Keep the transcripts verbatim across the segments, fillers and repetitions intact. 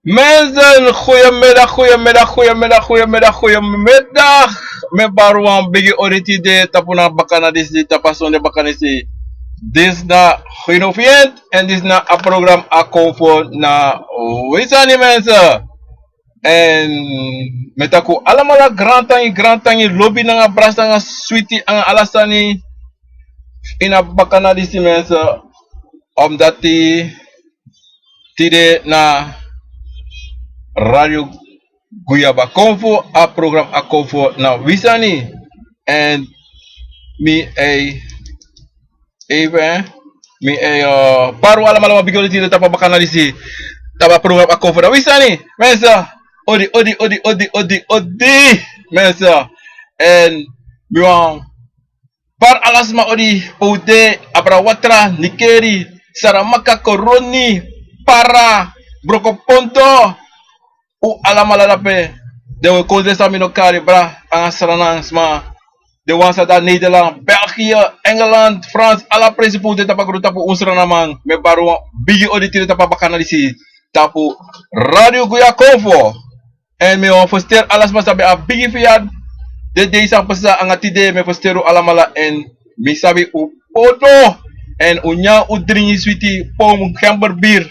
Mensen, goedemiddag, goedemiddag, goedemiddag, goedemiddag, goedemiddag. Mi e bari wan bigi odi tide tapu na bakana disi, tapu a sonde bakana disi. Disi na Geno Fient, èn disi na a program Akomfo na Wi Sani, mensen. Èn mi e taki un alamala grantangi, grantangi, lobi nanga brasa nanga switi nanga ala sani ini a bakana disi, mensen. Omdati tide na Radio Guyaba Akomfo, a program Akomfo na Wi Sani. Èn mi e, even, mi e, eh, bari un alamala wan bigi odi tide tapu a bakana disi, tapu a program Akomfo na Wi Sani, mensen. Odi, odi, odi, odi, odi, odi, mensen. Èn mi wani bari ala sma odi, Oude, Abra Watra, Nikeri, Saramaka, Koroni, Para, Brokoponto, un alamala dape. Den we kon de san mi no kari, bra, nanga Sranan sma. Den wan san de na Nederland, België, Engeland, Frans, ala presi fu un de tapu a grontapu, un Srananman. Mi e bari wan bigi odi tide tapu a bakana disi, tapu Radio Guyaba Akomfo. Èn mi wani feliciteri ala sma san ben abi bigi feryardi den dei san pasa nanga tide. Mi e feliciteri un alamala, èn mi sabi un poti, èn un nyan, un dringi switi, pon gemberbir.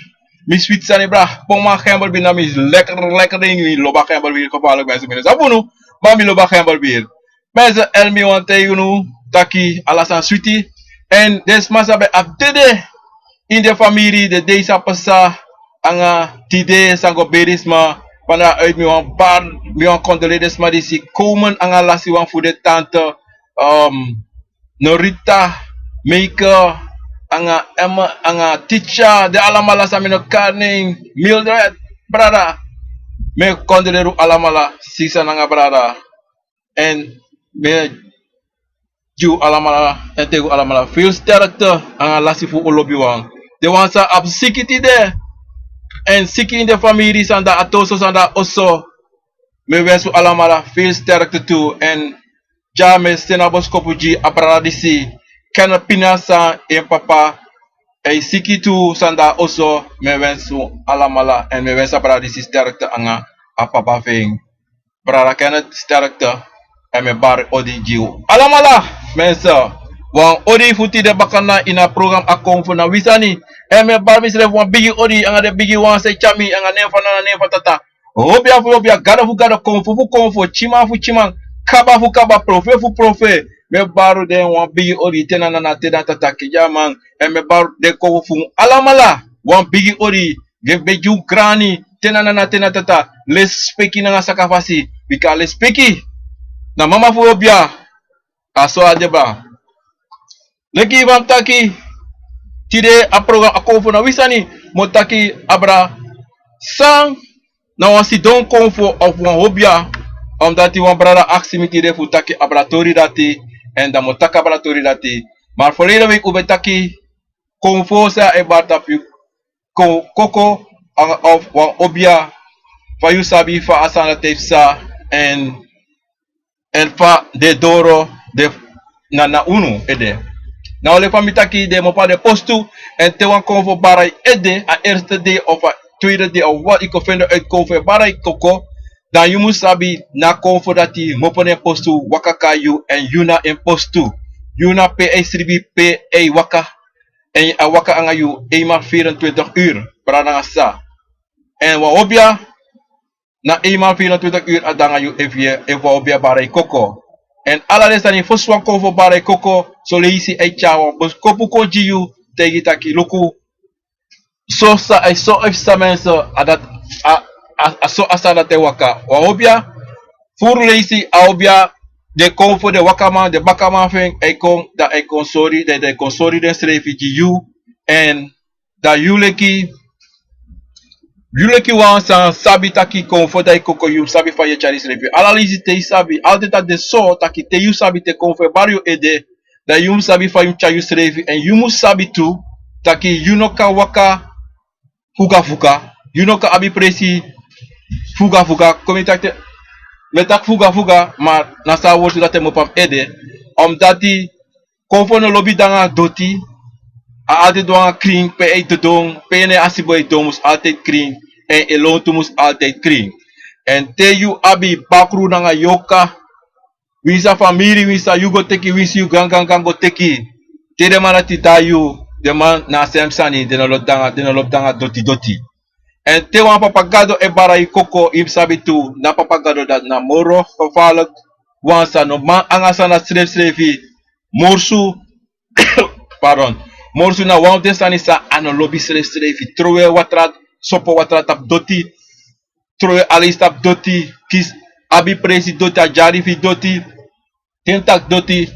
Mi switi sani, bra, pon man, gemberbir na mi lekker, lekker ding, mi lobi a gemberbir, gevaarlijk, mensen, mi no sabi unu, ma mi lobi a gemberbir. Mensen, èn mi wani taigi unu taki ala sani switi. Èn den sma san ben abi dede ini den famiri den dei san pasa nanga tide san go beri sma, vanaf uit mi wani bari, mi wani condoleer den sma disi, komen nanga lasi wan fu den tante, ehm, Norita, Meike, nanga Emma, nanga Ticha, den alamala san mi no kari nen, Mildred, brada. Mi e condoleer un alamala, sisa nanga brada. Èn mi e gi un alamala, èn taigi un alamala veel sterkte nanga lasi fu un lobiwan. Den wan san abi siki tide, èn siki ini den famiri san de na oso, san de na oso. Mi e wensi un alamala veel sterkte tu. Èn dya mi e seni a boskopu gi a brada disi, Kenneth Pina, san en papa e siki tu, san de na oso. Mi e wensi un alamala, èn mi e wensi a brada disi sterkte nanga a papa fu en. Brada Kenneth, sterkte. Èn mi e bari odi gi un alamala. Mensen, wan odi fu tide bakana ini a program Akomfo na Wi Sani. Èn mi e bari misrefi wan bigi odi nanga den bigiwan san e tyari mi, nanga nen fu nana, nen fu tata. Obia fu obia, gado fu gado, konfo fu konfo, tyiman fu tyiman, kaba fu kaba, profeti fu profeti. Mi e bari den wan bigi odi, te na nana, te na tata, kidyaman. Èn mi e bari den konfo fu un alamala wan bigi odi. Gi, mi e gi un grani, te na nana, te na tata, lespeki nanga sakafasi. Bika lespeki na mama fu obia. A so a de, bra. Leki fa mi taki, tide a program Akomfo na Wi Sani, mi o taki abra san na wan sidon konfo of wan obia. Omdati wan brada aksi mi tide fu taki abra tori dati, èn dan mi o taki abra tori dati. Ma verleden week un ben taki konfo san e bari tapu kon, koko, anga of wan obia, fa yu sabi fa a sani dati e psa, èn, èn fa den doro de na, na unu ede. Na wan leki fa mi taki den mopo na den postu, èn te wan konfo bari a yu ede, a eerste dei of a tweede dei of wat, yu kon fende uit konfo e bari a yu koko, dan yu mus sabi na konfo dati mopo na en postu, waka kon na yu, èn yu na en postu. Yu na pe a e sribi, pe a e waka. Èn a waka anga yu eenmaal vierentwintig uur, brada nanga sisa. Èn wan obia, na eenmaal vierentwintig uur a de nanga yu efu yu, efu wan obia bari a yu koko. Èn ala den sani, fosi wan konfo bari a yu koko, son leisi a e tyari wan boskopu kon gi yu, taigi taki luku, so san, a e so efu san, mensen, a dati, a, a, a so a sani dati e waka. Wan obia, furu leisi a obia, den konfo, den wakaman, den bakaman fu en, a e kon, dan a e kon sori, dan, dan a e kon sori densrefi gi yu. Èn dan yu leki, yu leki wan san sabi taki konfo dati e koko, yu sabi fa yu e tyari yusrefi. Ala leisi te yu sabi, ala den dati de so, taki te yu sabi te konfo e bari yu ede, dan yu mus sabi fa yu mus tyari yusrefi, èn yu mus sabi tu taki yu no kan waka fuga fuga, yu no kan abi presi fuga fuga. Kon mi taki te, mi e taki fuga fuga, ma na san a wortu dati e mopo na mi ede. Omdati Konfo no lobi de nanga doti. A altijd wani krin, pe yu e dodon, pe yu na yu asibo e dodon mus altijd krin. Èn yu lontu mus altijd krin. Èn te yu abi bakru nanga yorka, winsi a famiri, winsi a yu go teki, winsi yu gangangan go teki, te den man dati e daai yu, den man na a sem sani, den no lobi de nanga, den no lobi de nanga doti doti. Èn te wan papa gado e bari yu koko, yu mus sabi tu, na papa gado dati na moro gevaarlijk wan san no man anga san na srefsrefi morsu, pardon, morsu na wan fu den sani san a no lobi srefsrefi. Trowe watra, sopo watra tapu doti, trowe aleisi tapu doti, kisi, abi presi doti, a dyari fu yu doti, ten taki doti,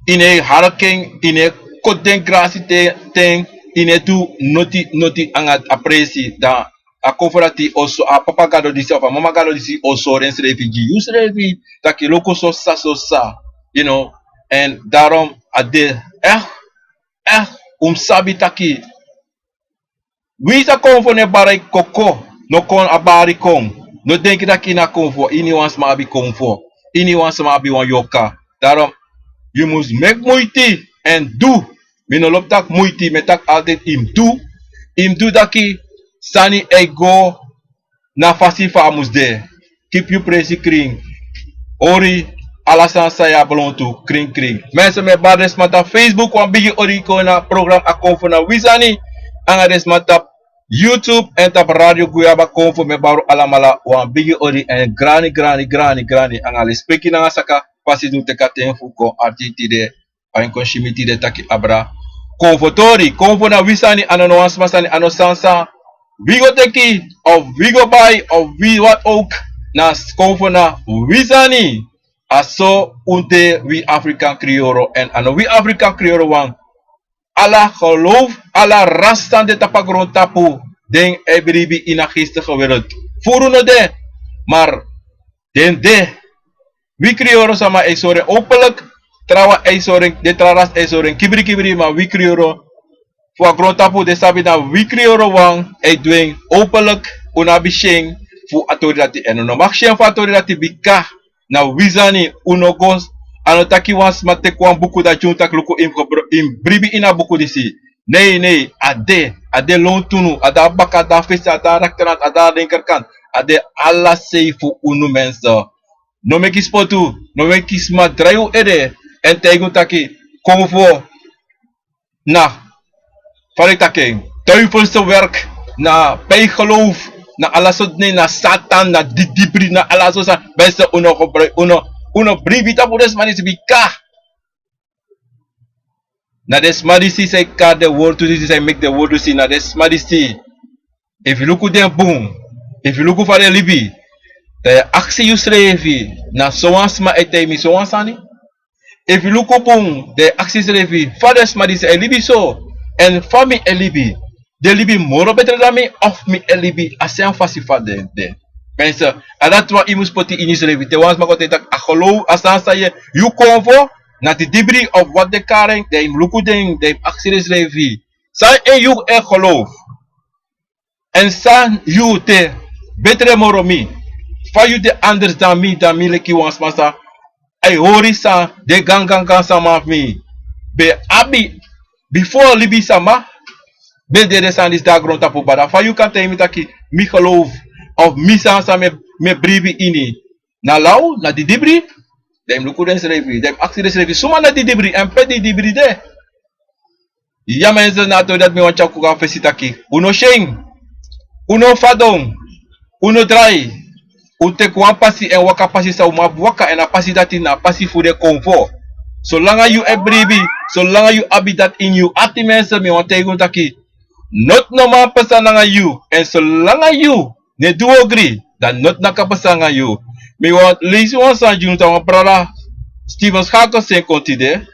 yu no e harki en, yu no e koti den grasi te-, ten, yu no e du noti, noti anga a presi, dan a konfo dati o so-, a papa gado disi of a mama gado disi o sori ensrefi gi yusrefi, taki luku so sa, so sa, you know, èn daarom a de, eh, eh, un mus sabi taki, winsi a konfo no e bari koko, no kon a bari kon. No denki taki ini a konfo, iniwan sma abi konfo, iniwan sma abi wan yorka. Daarom, yu mus meki muiti èn du. Mi no lobi taki muiti, mi e taki altijd yu mus du. Yu mus du taki sani e go na fasi fa a mus de. Kip yu presi krin. Hori ala sani san yu abi lontu krin krin. Mensen, mi e bari den sma tapu Facebook wan bigi hori kon na program A Konfo na Wi Sani. Anga den sma tapu YouTube èn tapu Radio Guyaba Konfo, mi e bari un alamala wan bigi hori èn grani, grani, grani, grani. Anga lespeki nanga saka fasi di un teki a ten fu kon arki tide. Fa yu kon si mi tide taki abra. Konfo tori, konfo na wi sani, a no wan sma sani, a no san san wi go teki, of wi go bai, of wi wat ook, na s-, konfo na wi sani. A so un de wi Afrikan Krioro, èn a no wi Afrikan Krioro wan. Ala geloof, ala ras san de tapu a grontapu, den e bribi ini a geestige wereld. Furu no de, maar den de. Wi Krioro sama e sori en openlijk, trawan e sori en, den tra ras e sori en kibri kibri, ma wi Krioro fu a grontapu den sabi na wi Krioro wan e du en openlijk, un no abi syen fu a tori dati, èn un no mag syen fu a tori dati bika na wi sani, un no go, a no taki wan sma teki wan buku dati un taki luku yu mus gebru-, yu mus bribi ini a buku disi. Nei, nei, a de, a de lontu unu, a de a baka, a de a fesi, a de a rechterhand, a de a linkerkant, a de ala sei fu unu mensen. No meki spotu, no meki sma drai un ede, èn taigi un taki, konfo na, fa den taki en, duivelse werk, na bijgeloof, na ala sortu nen, na Satan, na didibri, na ala sortu sani, mensen, un no gebruik, un no, un no bribi tapu den sma disi bika na den sma disi san e kari den wortu disi, san e meki den wortu disi, na den sma disi. Efu yu luku den bun, efu yu luku fa den libi, dan yu e aksi yusrefi, na sowan sma e taigi mi sowan sani? Efu yu luku bun, dan yu e aksi yusrefi, fa den sma disi e libi so, èn fa mi e libi? Den libi moro betre dan mi, of mi e libi a sem fasi fa den de? Mensen, a dati wan yu mus poti ini yusrefi. Te wan sma kon taki a geloof, a sani san yu, yu konfo, na didibri of wat den kari en, dan yu mus luku den, dan yu mus aksi yusrefi. San en yu e geloof? Èn san yu de betre moro mi? Fa yu de anders dan mi, dan mi leki wan sma san e hori san den gangangan sama fu mi ben abi bifo libisama ben de, den sani disi de a grontapu. Bada fa yu kan taigi mi taki mi geloof of mi sani san mi e, mi e bribi ini na law, na didibri? Dan yu mus luku densrefi, dan yu mus aksi densrefi suma na didibri èn pe didibri de. Ya mensen, na a tori dati mi wani tyari kon a fesi taki un no syen, un no fadon, un no drai. Un teki wan pasi èn waka pasi san un mu abi waka, èn a pasi dati na a pasi fu den konfo. Solanga yu e bribi, solanga yu abi dati ini yu ati, mensen, mi wani taigi un taki noti no man pasa nanga yu. Èn solanga yu no e du ogri, dan noti no kan pasa nanga yu. Mi wani leisi wan sani gi unu, san wan brada Steven Schakel seni kon tide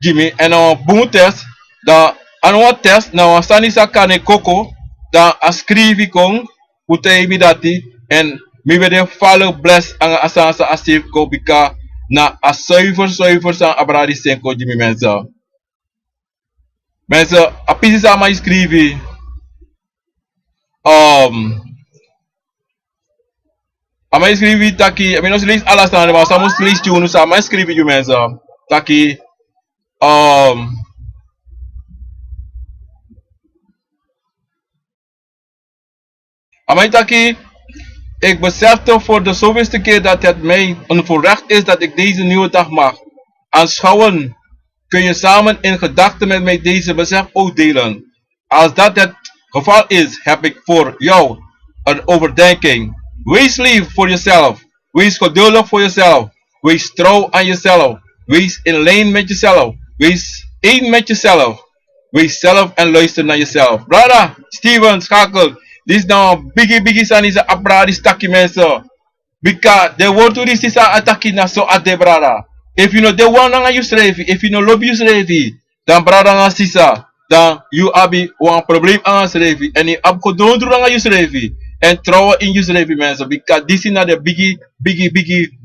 gi mi, èn na wan bun test. Dan a no wan test, na wan sani san kari en koko, dan a skrifi kon fu taigi mi dati, èn mi ben de fala blesi anga a sani san a seefi kon, bika na a suiver, suiver san a brada disi seni kon gi mi, mensen. Mensen, a pisi san a man e skrifi, um, a man e skrifi taki, mi no si leisi ala sani, ma san mi mus leisi gi unu, san a man e skrifi gi unu, mensen, taki Um, A man taki, ik besefte voor de zoveelste keer dat het mij een voorrecht is dat ik deze nieuwe dag mag aanschouwen. Kun je samen in gedachten met mij deze besef ook delen? Als dat het geval is, heb ik voor jou een overdenking. Wees lief voor jezelf. Wees geduldig voor jezelf. Wees trouw aan jezelf. Wees in lijn met jezelf. Wees één met jezelf. Wees zelf en luister naar jezelf. Brada Steven, schakel. Dit is now bigi bigi sani san a brada disi taki, mensen. Bika den wortu disi san a taki na so a de, brada. Efu yu no de wan nanga yusrefi, efu yu no lobi yusrefi, dan brada nanga sisa, dan yu abi wan probleem nanga yusrefi. Èn yu abi kon dondru nanga yusrefi. Èn trouwen ini yusrefi, mensen. Bika disi na den bigi, bigi, bigi,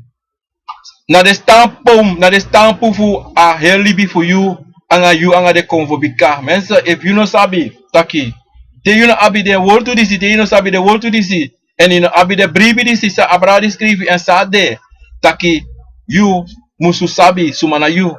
na den stampu, na den stampu fu a heri libi fu yu, anga yu, anga den konfo. Bika, mensen, efu yu no sabi taki, te yu no abi den wortu disi, te yu no sabi den wortu disi, èn yu no abi den bribi disi san a brada disi skrifi èn san a de, taki yu musu sabi suma na yu.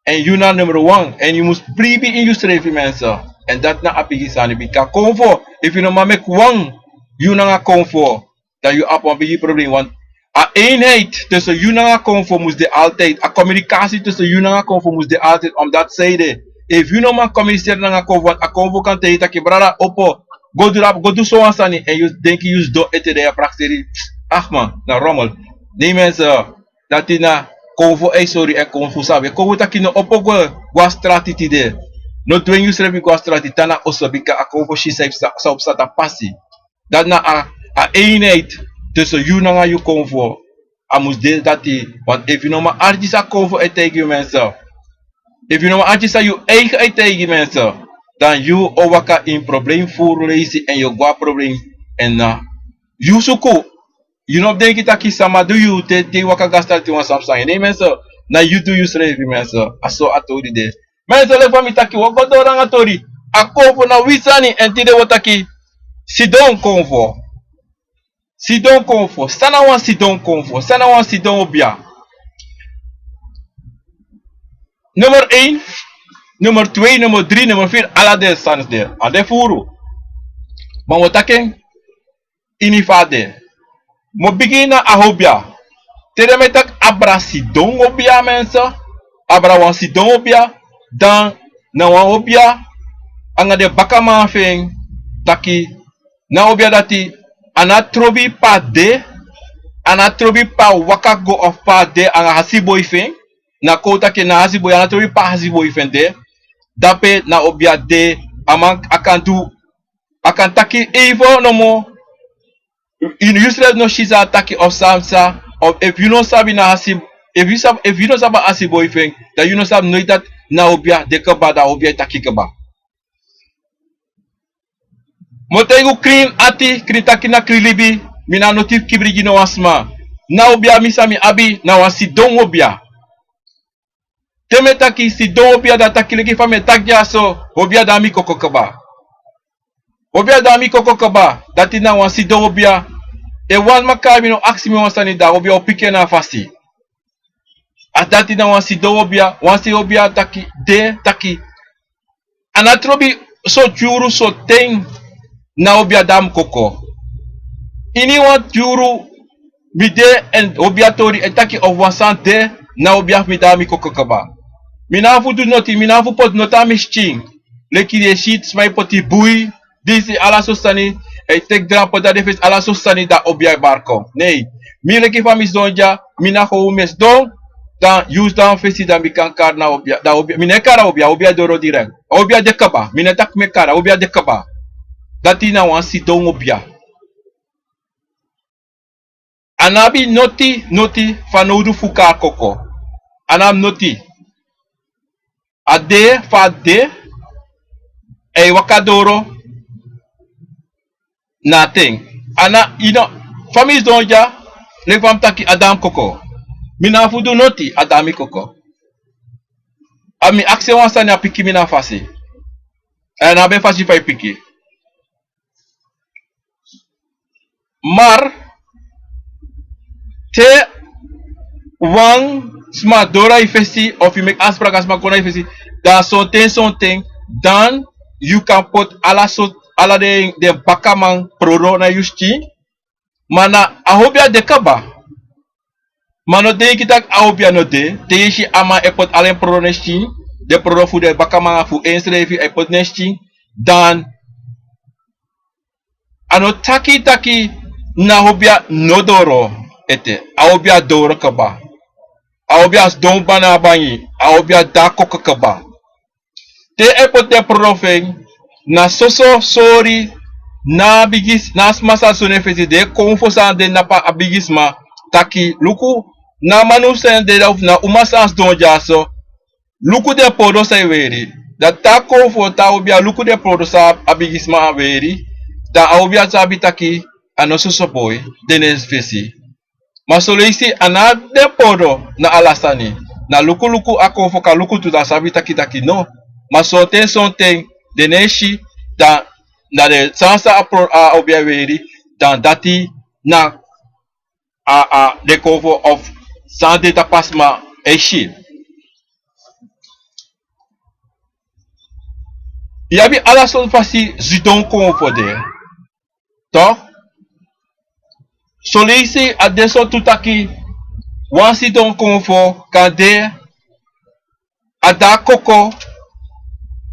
Èn yu na numero wan. Èn yu mus bribi ini yusrefi, mensen. Èn dati na a bigi sani, bika konfo, efu yu no man meki wan, yu nanga konfo, dan yu abi wan bigi probleem. Want a eenheid tussen yu nanga konfo mus de altijd. A communicatie tussen yu nanga konfo mus de altijd. Omdat zij de, efu yu no man communiceren nanga konfo, want a konfo kan taigi yu taki, brada, opo, go du dati, go du so wan sani, èn yu denki yu sidon ete, dan yu prakseri. Ach man, na rommel. Nee, mensen, dati na konfo e sori. Èn konfo sabi, konfo taki no opo go, go a strati tide. No dwingi yusrefi go a strati, tan na oso, bika a konfo si san, san o psa, dati pasi. Dati na a, a eenheid tussen yu nanga yu konfo. A mus de dati, want efu yu no man arki san konfo e taigi yu, mensen, efu yu no man arki san yu eigen e taigi, mensen, dan yu o waka ini probleem furu leisi èn yu o go a probleem. Èn na yu suku. Yu no mus denki taki sama du yu te, te yu waka go a strati wan sani psa. Nee, mensen, na yu du yusrefi, mensen. A so a tori de. Mensen, leki fa mi taki, wi o go doro nanga tori. A konfo na wi sani, èn tide wi o taki sidon konfo. Sidon konfo. San na wan sidon konfo? San na wan sidon obia? Nummer één, nummer twee, nummer drie, nummer vier, ala den sani de. A de furu. Ma wi o taki en ini fa a de. Mi o bigin na a obia. Te den e taki abra sidon obia, mensen, abra wan sidon obia, dan na wan obia anga den bakaman fu en. Taki na obia dati a no trobi pe a de, a no trobi pe a waka go of pe a de anga a hasi boi fu en. Na kon taki na hasi boi, a no trobi pe a hasi boi fu en de. Dape na obia de, a man, a kan du, a kan taki even nomo. Yu, yusrefi no si san a taki of san san, of efu yu no sabi na hasi, efu yu sabi, efu yu no sabi a hasi boi fu en, dan yu no sabi noiti dati na obia de kaba, dan obia e taki kaba. Mi o taigi un krin ati, krin taki na krin libi, mi no abi noti fu kibri gi no wan sma. Na obia mi san mi abi, na wan sidon obia. Te mi e taki sidon obia, dan a taki leki fa mi e taki dyaso, obia de na mi koko kaba. Obia de na mi koko kaba, dati na wan sidon obia. Efu wan sma kari mi, no aksi mi wan sani, dan obia o piki en na a fasi. A dati na wan sidon obia, wan sidon obia taki, de, taki. A no trobi so dyuru so ten na obia de na mi koko. Ini wan dyuru mi de èn obia tori e taki of wan sani de, na obia fu mi de na mi koko kaba. Mi no abi fu du noti, mi no abi fu poti noti na mi skin. Leki den e si sma e poti bui, disi, ala sortu sani, e teki drampo na den fesi, ala sortu sani, dan obia e bari kon. Nei, mi leki fa mi sidon dya, mi na kon un mi e sidon, dan yu sidon na fesi, dan mi kan kari na obia, dan obia, mi no e kari na obia, obia doro direct. Obia de kaba, mi no e taki mi e kari, obia de kaba. Dati na wan sidon obia. A no abi noti, noti fanowdu fu kari koko. A no abi noti. A de fa a de, a e waka doro, na a ten. A no, yu no, fa mi sidon dya, leki fa mi taki, a de na mi koko. Mi no abi fu du noti, a de na mi koko. A mi aksi en wan sani, a piki mi na fasi. A no abi fasi fa a e piki. Maar te wan sma doro na yu fesi, of yu meki afspraak a sma kon na yu fesi, dan sonten sonten, dan yu kan poti ala sortu, ala den, den bakaman prodo na yu skin. Ma na a hobia de kaba. Ma no denki tak' a hobia no de, te yu si a man e poti ala en prodo na en skin, den prodo fu den bakaman fu ensrefi e poti na en skin, dan a no taki taki na hobia no doro ete, a hobia doro kaba. A hobia sidon bana bangi, a hobia de a koko kaba. Te a e poti den prodo fu en, na soso sori na a bigi, na a sma san sidon na en fesi, den e kon fu san de na pa a bigi sma, taki luku, na a man san de, of na a uma san sidon dyaso, luku den prodo san a e weri. Dan te a kon fu, te a hobia luku den prodo san a bigi sma weri, dan a hobia sabi taki a no soso boi de na en fesi. Ma son leisi a no abi den prodo na ala sani. Na luku luku a kon fu kan luku tu, dan a sabi taki taki no. Ma sonten sonten den no e si, dan na den sani san a pro, a hobia weri, dan dati na a, a den kon fu of san den tapu a sma e si. Yu abi ala sortu fasi sidon kon fu de. Toch? Son leisi a de so tu taki wan sidon kon fu kan de a de a koko,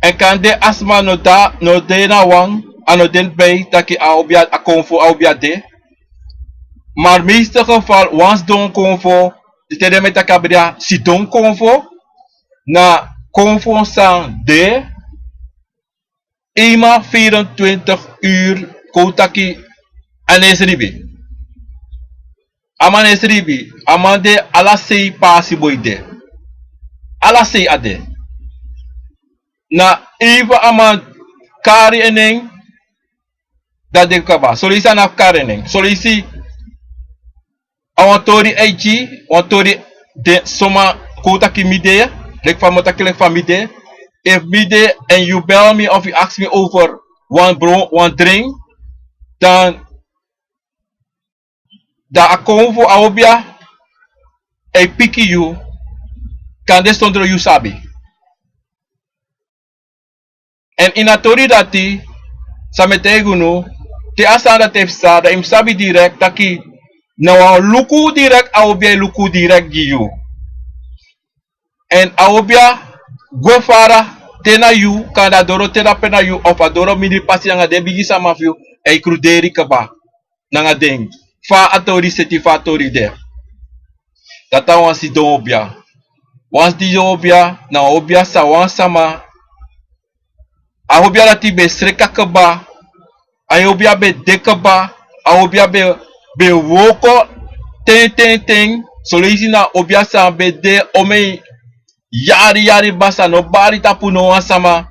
èn kan de a sma no de, no de na wan, a no de bij taki a hobia, a kon fu a hobia de. Maar meeste geval wan sidon kon fu, te den e taki a bria sidon kon fu, na kon fu san de eenmaal vierentwintig uur, kon taki a no e sribi. A man no e sribi, a man de ala sei, pasi boi de. Ala sei a de. Na even a man kari en nen, dan den kaba. Son leisi a no abi kari en nen. Son leisi a wan tori a e gi, wan tori de soma, kon taki mi de, leki fa mi o taki leki fa mi de. Efu mi de èn yu bel mi of yu aksi mi over wan bron, wan drink, dan, dan a kon fu a hobia e piki yu, kan de sondro yu sabi. Èn ini a tori dati, san mi e taigi unu, te a sani dati e psa, dan yu mus sabi direkt taki na wan luku direkt a hobia e luku direkt gi yu. Èn a hobia gwe fara te na yu, kande a doro te dape na yu, of a doro mindri pasi nanga den bigi sama fu yu, èn yu kruderi kaba nanga den. Fa a tori seti, fa a tori de. Dati na wan sidon hobia. Wan sidon hobia na wan hobia san wan sama, a hobia dati ben sreka kaba, a hobia ben de kaba, a hobia ben, ben wooko ten ten ten. Son leisi na hobia san ben de omen yari yari baka, san no bari tapu no wan sama.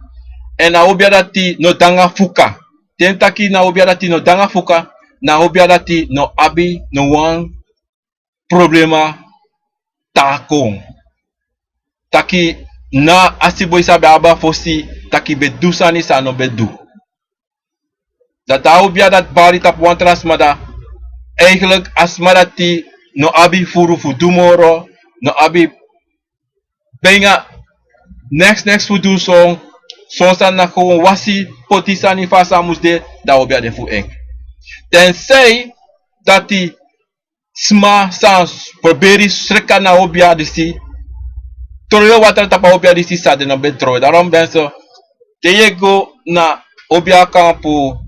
Èn a hobia dati no de nanga fuka. Te mi taki na hobia dati no de nanga fuka, na hobia dati no abi no wan problema takon. Taki na a sidon boi san ben abi a fosi, taki ben du sani san a no ben du. Dati a hobia dati bari tapu wan tra sma, dan eigenlijk a sma dati no abi furu fu du moro, no abi bijna neks neks fu du. Son, son sani na kon wasi poti sani fa a sa mus de, dan a hobia de fu en. Tensei dati sma sa proberi sreka na a hobia disi, trowe watra tapu a hobia disi, san den no ben trowe. Daarom ben so, te yu e go na hobia kampu,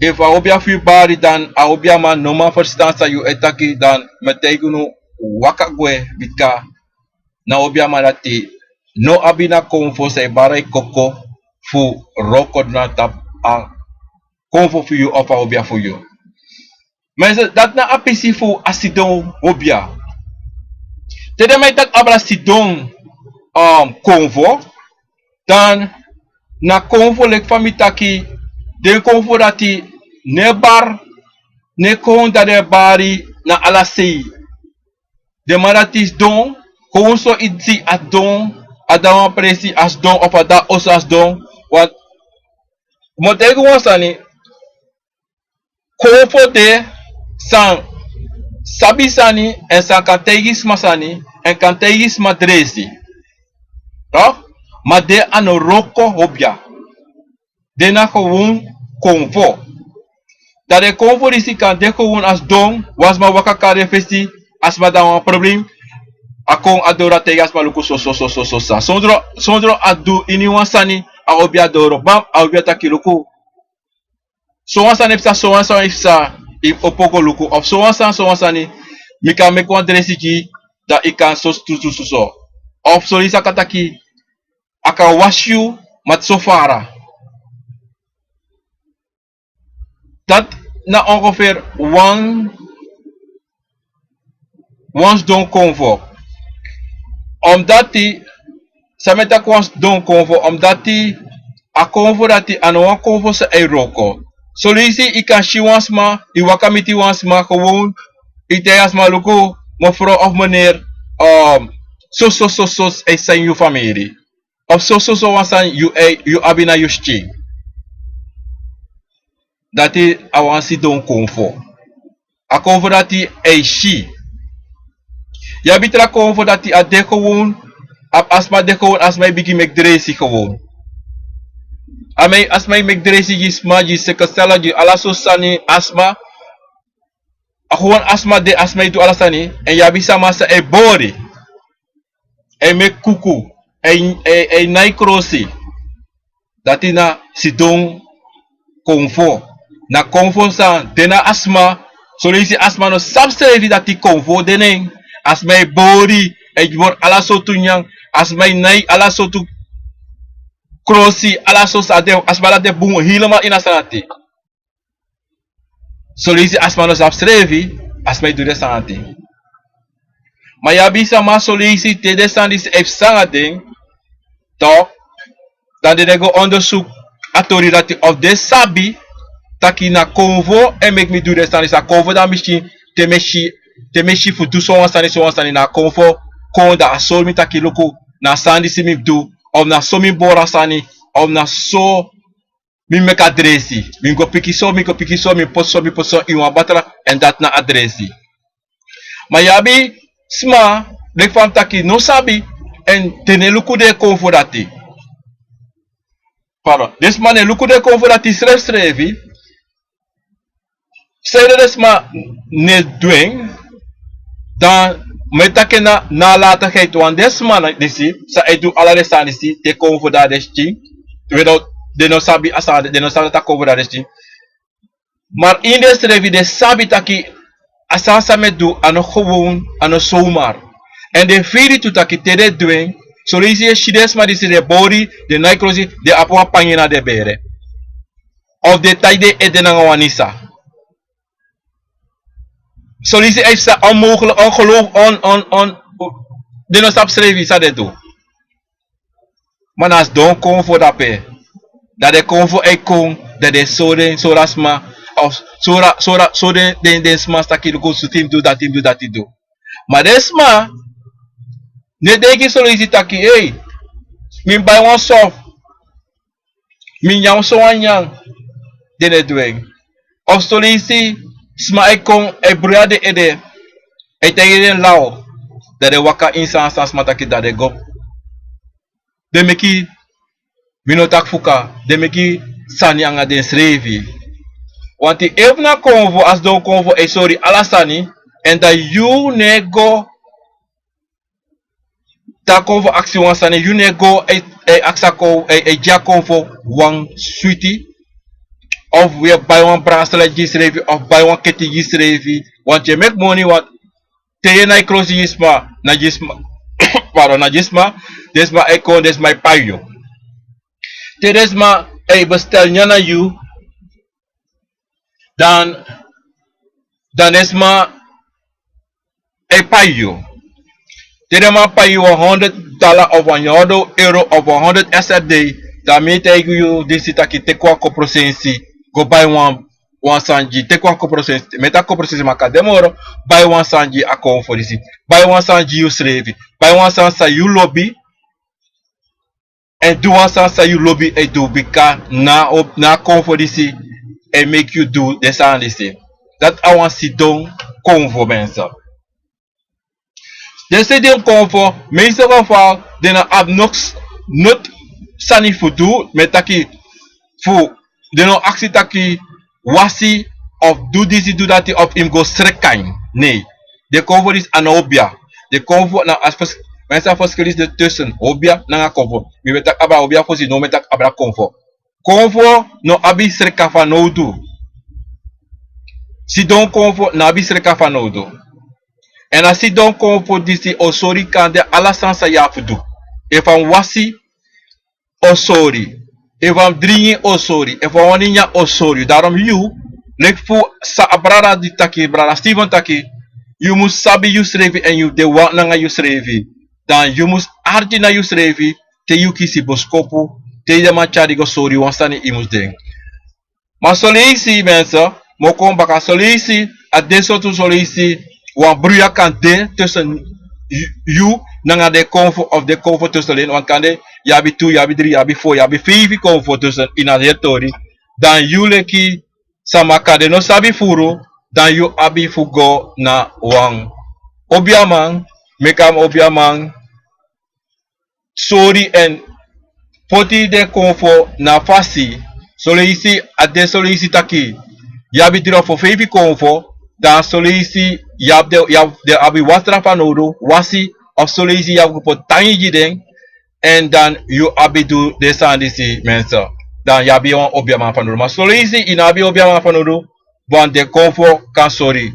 efu a hobia fu yu bari, dan a hobia man no man ferstan san yu e taki, dan mi e taigi unu, waka gwe, bika na a hobia man dati no abi na konfo san e bari en koko fu wroko na tapu a konfo fu yu of a hobia fu yu. Mensen, dati na a pisi fu a sidon hobia. Te den man e taki abra sidon, um, konfo, dan na konfo leki fa mi taki, den konfo dati no e bari, no e kon dan den e bari na ala sei. Den man dati sidon, kon so yu si a sidon, a de na wan presi a sidon of a de na oso a sidon. Want mi o taigi wan sani, konfo de san Sabi sani èn san kan taigi sma sani èn kan taigi sma dresi. Toch? Ma den a no wroko hobia. Den na gewoon konfo. Dan den konfo disi kan de gewoon a sidon, wan sma waka kari en fesi, a sma dan wan problem. A kon a doro a taigi a sma luku soso soso sosa sondro, sondro a du ini wan sani. A obi a doro bam, a obi a taki luku. Sowan sani e psa, sowan sani e psa. I opo go luku of sowan sani sowan sani. Mi kan meki wan dresi gi, dan i kan sosi tututu so. Of soli saka taki a kan wasi yu, ma ti so fara. Dati na ongefer wan wan sidon konfo. Omdati san mi e taki wan sidon konfo omdati a konfo dati a no wan konfo san e wroko. Soleisi i kan si wan sma, i waka miti wan sma gewoon, i taigi a sma luku, mefrow of meneer, soso soso e sani yu famiri. Of soso sowan sani yu abi na yu skin. Dati a wan sidon konfo. A konfo dati e si. Yu abi tra konfo dati a de gewoon. A sma de gewoon, a sma e bigin meki dresi gewoon. A sma e meki dresi gi sma gi sekestela gi ala so sani a sma. A gewoon a sma de, a sma e du ala sani. Èn yu abi sama san e bori, e meki kuku, e nai krosi. Dati na sidon konfo. Na konfo san de na a sma. Soleisi a sma no sabi srefi dati konfo de na en. A sma e bori, e bori ala sortu nyan. A sma e nai ala sortu krosi, ala sortu san de. A sma dati de bun helemaal ini a sani dati. Soleisi a sma no sabi srefi, a sma e du den sani dati. Ma yu abi sama soleisi te den sani disi e psa nanga den, tok, dan den no e go ondersuku a tori dati of den sabi taki na konfo e meki mi du den sani disi. A konfo dan mi si, te mi e si, te mi e si fu du sowan sani sowan sani na a konfo kon dan a sori mi taki luku, na a sani disi mi mus du, of na so mi mus bori a sani, of na so mi meki a dresi. Mi go piki so, mi go piki so, mi poti so, mi poti so ini wan batra, èn dati na a dresi. Ma yu abi sma leki fa mi taki no sabi, èn den no e luku den konfo dati. Pardon, den sma no e luku den konfo dati srefsrefi. San ede den sma no e du en, dan mi e taki en na nalatigheid, want den sma disi san e du ala den sani disi te konfo dan den skin. We no, den no sabi a sani, den no sabi dati a konfo dan den skin. Maar ini densrefi den sabi taki a sani san mi e du a no gewoon, a no zomaar. Èn den firi tu taki te den du en, soleisi yu e si den sma disi den bori, den nai krosi, den abi wan pangi na den bere. Of den tai den ede nanga wan nisa. Soleisi a e psa onmogelijk, ongeloof, on, on, on, den no sabi srefi san den du. Ma na sidon konfo dape. Dan den konfo e kon, dan den sori den, sori a sma, of sori a, sori a, sori den, den, den sma taki luku suti mus du, dati mus du, dati du. Ma den sma no e denki soleisi taki, ei, mi mus bai wan sof, mi nyan sowan nyan, den no e du en. Of soleisi sma e kon e bruya den ede, e taigi den law, dan den waka ini san, san sma taki dan den go. Den meki, mi no taki fuka, den meki sani anga densrefi. Wanti efu na konfo, a sidon konfo e sori ala sani, èn dan yu no e go te a konfo aksi wan sani, yu no e go e, e aksi a kon, e, e gi a konfo wan switi. Of wi e bai wan bracelet gi srefi, of bai wan keti gi srefi. Wanti yu e meki moni, want te yu e nai krosi gi sma, na gi sma, pardon, na gi sma, den sma e kon, den sma e pai yu. Te den sma e bestel nyan na yu, dan, dan den sma e pai yu. Te den man pai yu wan honderd dollar of wan honderd euro of wan honderd S R D, dan mi e taigi yu disi taki teki wan koprosensi, go bai wan, wan sani gi, teki wan koprosensi, mi e taki koprosensi maka de moro, bai wan sani gi a konfo disi, bai wan sani gi yusrefi, bai wan sani san yu lobi, èn du wan sani san yu lobi e du, bika na a, na a konfo disi e meki yu du den sani disi. Dati a wan sidon konfo, mensen. Den sidon konfo, meeste geval, den no abi noks, not sani fu du, mi e taki fu, den no aksi taki wasi, of du disi, du dati, of yu mus go sreka en. Nee. Den konfo disi a no obia. Den konfo na a fers-, mensen, a verschil disi tussen obia nanga konfo. Mi ben taki abra obia fosi, now mi e taki abra konfo. Konfo no abi sreka fanowdu. Sidon konfo no abi sreka fanowdu. Èn a sidon konfo disi o sori kande ala sani san yu abi fu du. Efu a mus wasi, o sori. Efu a mus dringi, o sori. Efu a wani nyan, o sori. Daarom yu, leki fa a brada di taki, brada Steven taki, yu mus sabi yusrefi èn yu de wan nanga yusrefi. Dan yu mus arki na yusrefi, te yu kisi boskopu, te den man tyari go sori wan sani, yu mus denki. Ma son leisi, mensen, mi o kon baka, son leisi a de sortu, son leisi wan bruya kan de tussen yu, yu nanga den konfo, of den konfo tussen den, want kande yu abi tu, yu abi dri, yu abi fo, yu abi feifi konfo tussen ini a heri tori. Dan yu leki sama, kande no sabi furu, dan yu abi fu go na wan obiaman, meki a obiaman sori èn poti den konfo na fasi. Son leisi a de son leisi taki yu abi dri of feifi konfo, dan son leisi yu abi den, yu abi, den abi wasra fanowdu, wasi, of son leisi yu abi fu poti tangi gi den, èn dan yu abi du den sani disi, mensen. Dan yu abi wan obiaman fanowdu. Ma son leisi yu no abi obiaman fanowdu, want den konfo kan sori.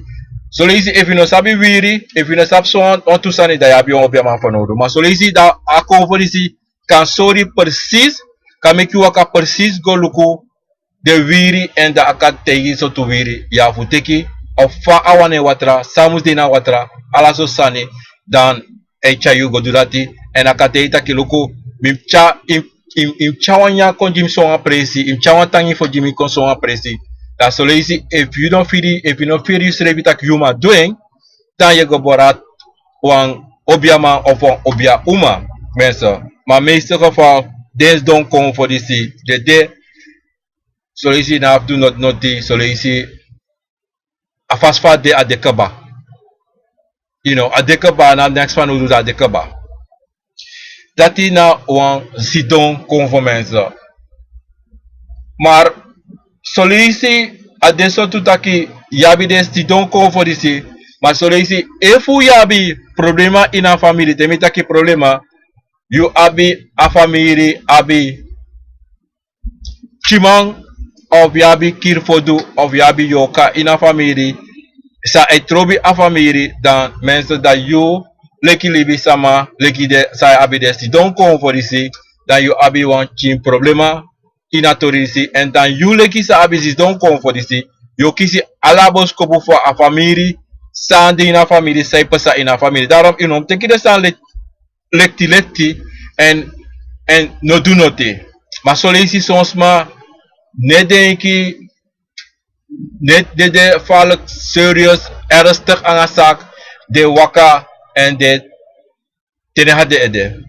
Son leisi efu yu no sabi wiri, efu yu no sabi so wan, wantu sani, dan yu abi wan obiaman fanowdu. Ma son leisi dan a konfo disi kan sori precies, kan meki yu waka precies go luku den wiri, èn dan a kan taigi sortu wiri yu abi fu teki, of fa a wani en watra, san mus de ini a watra, ala sortu sani. Dan a e tyari yu go du dati, èn a kan taigi taki luku, mi mus tyari, yu mus, yu mus, yu mus tyari wan nyan kon gi mi so wan presi, yu mus tyari wan tangi fu gi mi kon so wan presi. Dan son leisi efu yu no firi, efu yu no firi yusrefi taki yu man du en, dan yu e go bori wan obiaman of wan obia uma, mensen. Ma meeste geval, den sidon konfo disi, den de, son leisi yu no abi fu du noti noti, son leisi a fasi fa a de, a de kaba. Yu no, a de kaba, a no abi neks fanowdu, dan a de kaba. Dati na wan sidon konfo, mensen. Ma son leisi a de sortu taki yu abi den sidon konfo disi, ma son leisi efu yu abi problema ini a famiri, te mi taki problema, yu abi a famiri abi tyiman, of yu abi kiri fodu, of yu abi yorka ini a famiri san e trobi a famiri, dan mensen, dan yu leki libisama, leki den san e abi den sidon konfo disi, dan yu abi wan pikin problema ini a tori disi. Èn dan yu leki san abi sidon konfo disi, yu o kisi ala boskopu fu a famiri, san de ini a famiri, san e pasa ini a famiri. Daarom yu no mus teki den sani leki lekti lekti, èn, èn no du noti. Ma son leisi son sma no e denki, no e, no e de falik, serieus, ernstig nanga a saki, den e waka èn den e tene hati den ede.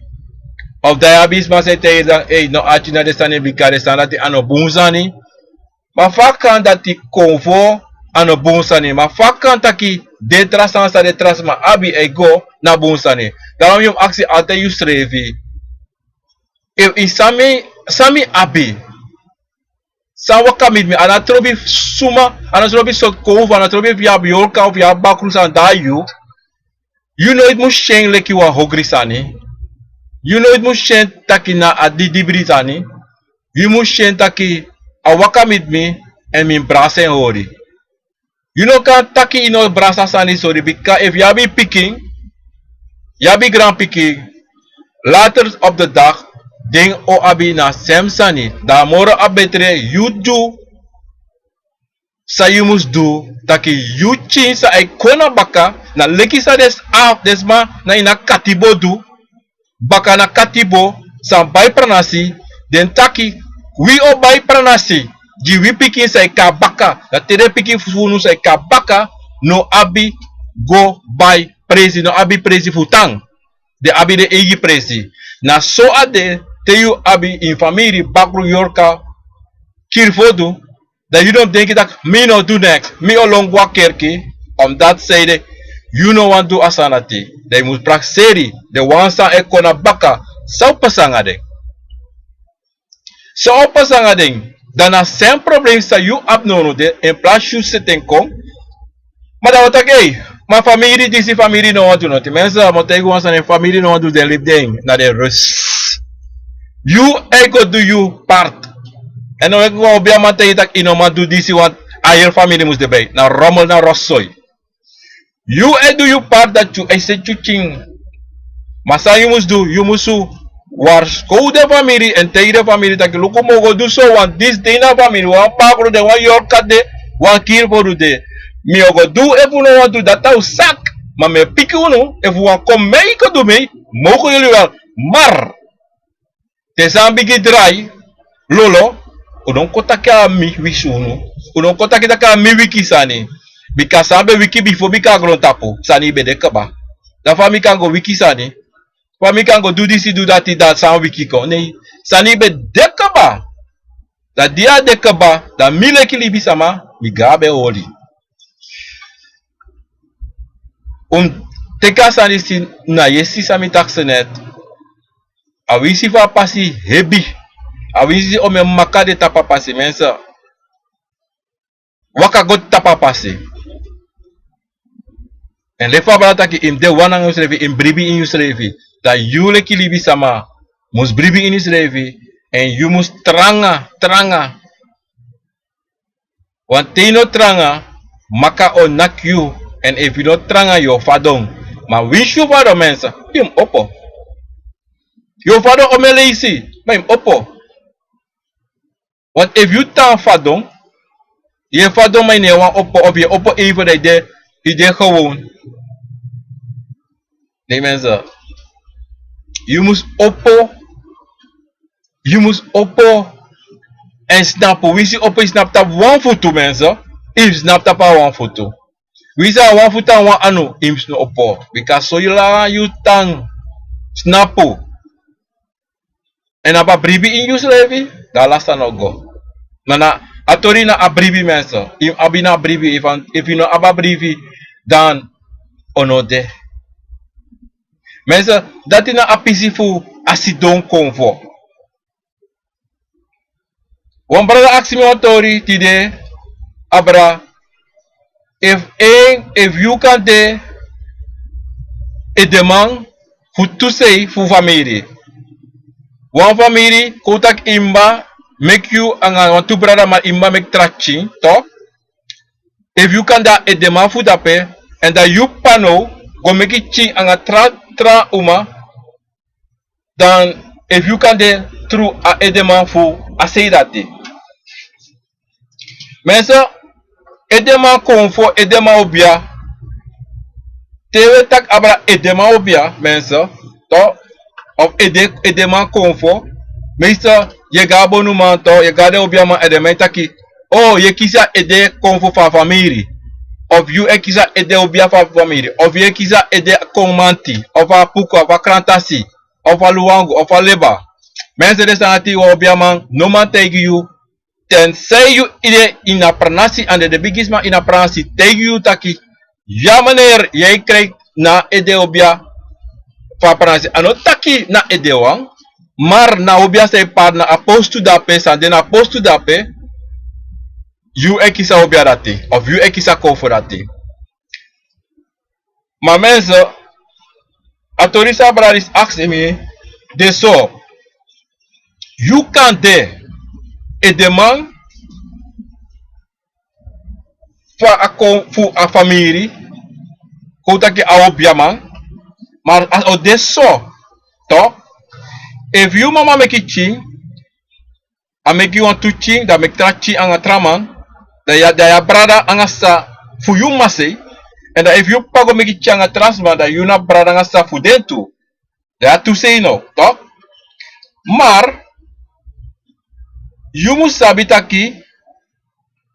Of dan yu abi sma san e taigi yu dan, ei, no arki na den sani, bika den sani dati a no bun sani. Ma fa kan dati konfo a no bun sani? Ma fa kan taki den tra sani san den tra sma abi e go na bun sani? Daarom yu mus aksi altijd yusrefi: efu san mi, san mi abi, san waka miti mi, a no trobi suma, a no trobi sortu konfo, a no trobi efu yu abi yorka of yu abi bakru, san de na yu. Yu noiti mus si en leki wan ogri sani. Yu noiti mus si en taki na a didibri sani. Yu mus si en taki a waka miti mi, èn mi mus brasa en hori. Yu no kan taki yu no brasa sani hori, bika efu yu abi pikin, yu abi granpikin, later op de dag den o abi na sem sani. Dan a moro a betre yu du san yu mus du, taki yu pikin san e kon na baka, na leki san den s-, a, den sma na ini a katibo du, baka na katibo, san bai pranasi, den taki: wi o bai pranasi gi wi pikin san e kon na baka. Dan te den pikin fu unu san e kon na baka no abi go bai presi, no abi presi fu tan, den abi den eigi presi. Na so a de te yu abi ini famiri bakru, yorka, kiri fodu, dan yu no mus denki taki mi no du neks, mi o lon go na kerki, Omdati sanede yu no wani du a sani dati. Dan yu mus prakseri den wan san e kon na baka, san o pasa nanga den. San o pasa nanga den? Dan na sen problem san yu abi nownow de, en plasi yu seti en kon. Ma dan wi o taki, ei, ma famiri disi, famiri no wani du noti. Mensen, mi o taigi wan sani, famiri no wani du den libi den na den rust. Yu e go du yu part. En no e go wan obiaman taigi taki yu no man du disi, want a heri famiri mus de bij. Na rommel, na rotzooi. Yu e du yu part, dati yu e seti yu pikin. Ma san yu mus du, yu musu warskow den famiri en taigi den famiri taki luku, mi o go du so, want disi de ini a famiri, wan pakru de, wan yorka de, wan kiri foru de. Mi o go du, efu un no wani du, dati na un saki. Ma mi e piki unu, efu un wani kon mei kon du mei, mogen yuli wel. Maar te sani bigin drai, lolo, un no kon taki a mi wisi unu. Un no kon taki taki a mi wiki sani. Bika san ben wiki bifo, bika a grontapu sani ben de kaba. Dan fa mi kan go wiki sani? Fa mi kan go du disi, du dati, dan san wiki kon? Nei, sani ben de kaba. Dan di a de kaba, dan mi leki libisama, mi go abi en oli. Un teki a sani disi na yesi san mi taki senet. A winsi fu a pasi hebi. A winsi omeni maka de tapu a pasi, mensen. Waka go tapu a pasi. En leki fa a brada taki, yu mus de wan nanga yusrefi, yu mus bribi ini yusrefi. Dan yu leki libisama mus bribi ini yusrefi. En yu mus tranga, tranga. Want te yu no tranga, maka o naki yu. En efu yu no tranga, yu o fadon. Ma winsi yu fadon, mensen, yu mus opo. Yu o fadon omeni leisi, ma yu mus opo. Want efu yu tan fadon, yu e fadon ma yu no e wani opo, of yu e opo even, dan yu de, yu de gewoon. Nee, mensen. Yu mus opo. Yu mus opo en snapu. Winsi opo, yu snapu tapu wan futu, mensen. Yu mus snapu tapu a wan futu. Winsi a wan futu, a wan anu, yu mus no opo. Bika so yu langa yu tan. Snapu. En abi a bribi ini yusrefi, dan ala sani o go. Ma na a tori na a bribi, mensen. Yu mus abi na a bribi, efu, efu yu no abi a bribi, dan a no de. Mensen, dati na a pisi fu a sidon konfo. Wan brada aksi mi wan tori tide, abra, efu en, efu yu kan de edeman fu tu sei fu famiri. Wan famiri, kon taki yu mama meki yu anga wan tu brada, ma yu mama meki tra pikin, toch? Efu yu kan de a edeman fu dape, en dan yu p'pa now go meki pikin anga tra, tra uma, dan efu yu kan de tru a edeman fu a sei dati. Mensen, edeman konfo, edeman obia. Te wi e taki abra edeman obia, mensen, toch? Of ede, edeman konfo. Meestal yu e go na bonuman, toch, yu e go na den obiaman, edeman e taki, o, yu e kisi a ede konfo fu a famiri. Of yu e kisi a ede obia fu a famiri. Of yu e kisi a ede konmanti, of a puku, of a krantasi, of a luwangu, of a leba. Mensen, den sani dati wan obiaman no man taigi yu. Tenzij yu ede ini a pranasi, anda den bigisma ini a pranasi taigi yu taki, ya meneer, yu e krijg na ede obia fu a pranasi. A no taki na edewan, maar na obia san e pari na a postu dape, san de na a postu dape, yu e kisi a obia dati, of yu e kisi a konfo dati. Ma mensen, a tori san a brada disi aksi mi, de so. Yu kan de edeman fu a kon, fu a famiri, kon taki a obiaman, maar a o de so, toch? Efu yu mama meki pikin, a meki wan tu pikin, dan a meki tra pikin anga tra man, dan yu a, dan yu a brada anga sisa fu yu mama sei, en dan efu yu p'pa go meki pikin anga tra sma, dan yu na brada anga sisa fu den tu. Dan yu a tu sei now, toch? Maar yu mus sabi taki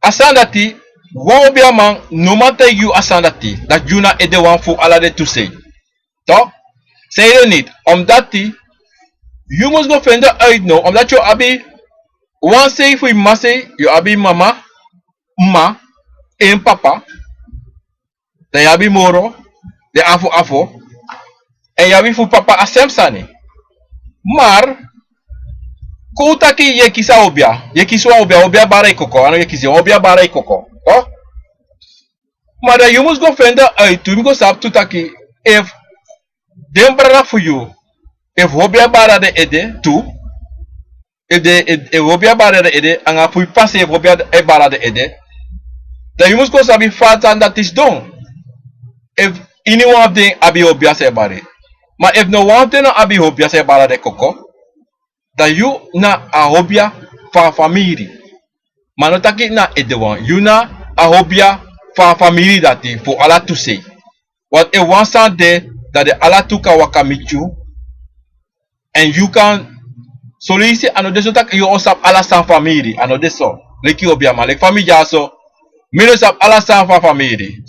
a sani dati, wan obiaman no man taigi yu a sani dati, dati yu na edewan fu ala den tu sei. Toch? Sanede niet, omdati yu mus go fende uit now, omdati yu abi wan sei fu yu mama sei, yu abi mama, mama, en papa. Dan yu abi moro, den afo afo. Èn yu abi fu papa a sem sani. Mar, kon un taki yu e kisi a obia, yu e kisi wan obia, obia bara yu koko, a no yu e kisi, obia bara yu koko. Toch? Ma dan yu mus go fende uit tu, yu mus go sabi tu taki, efu den brada fu yu, efu obia bara den ede tu, efu den, efu, efu obia bara den ede, anga fu yu pasi efu obia e bara den ede, dan yu mus go sabi fa a sani dati sidon. Efu iniwan fu den abi obia san e bari. Ma efu no wan fu den no abi obia san e bara den koko, dan yu na a obia fu a famiri. Ma no taki na edewan. Yu na a obia fu a famiri dati fu ala tu sei. Want efu wan sani de, dan den ala tu kan waka miti yu. Èn yu kan, son leisi a no de so taki yu o sabi ala sani famiri, a no de so. Leki obiaman, leki fa mi dyaso, mi no sabi ala sani fu a famiri.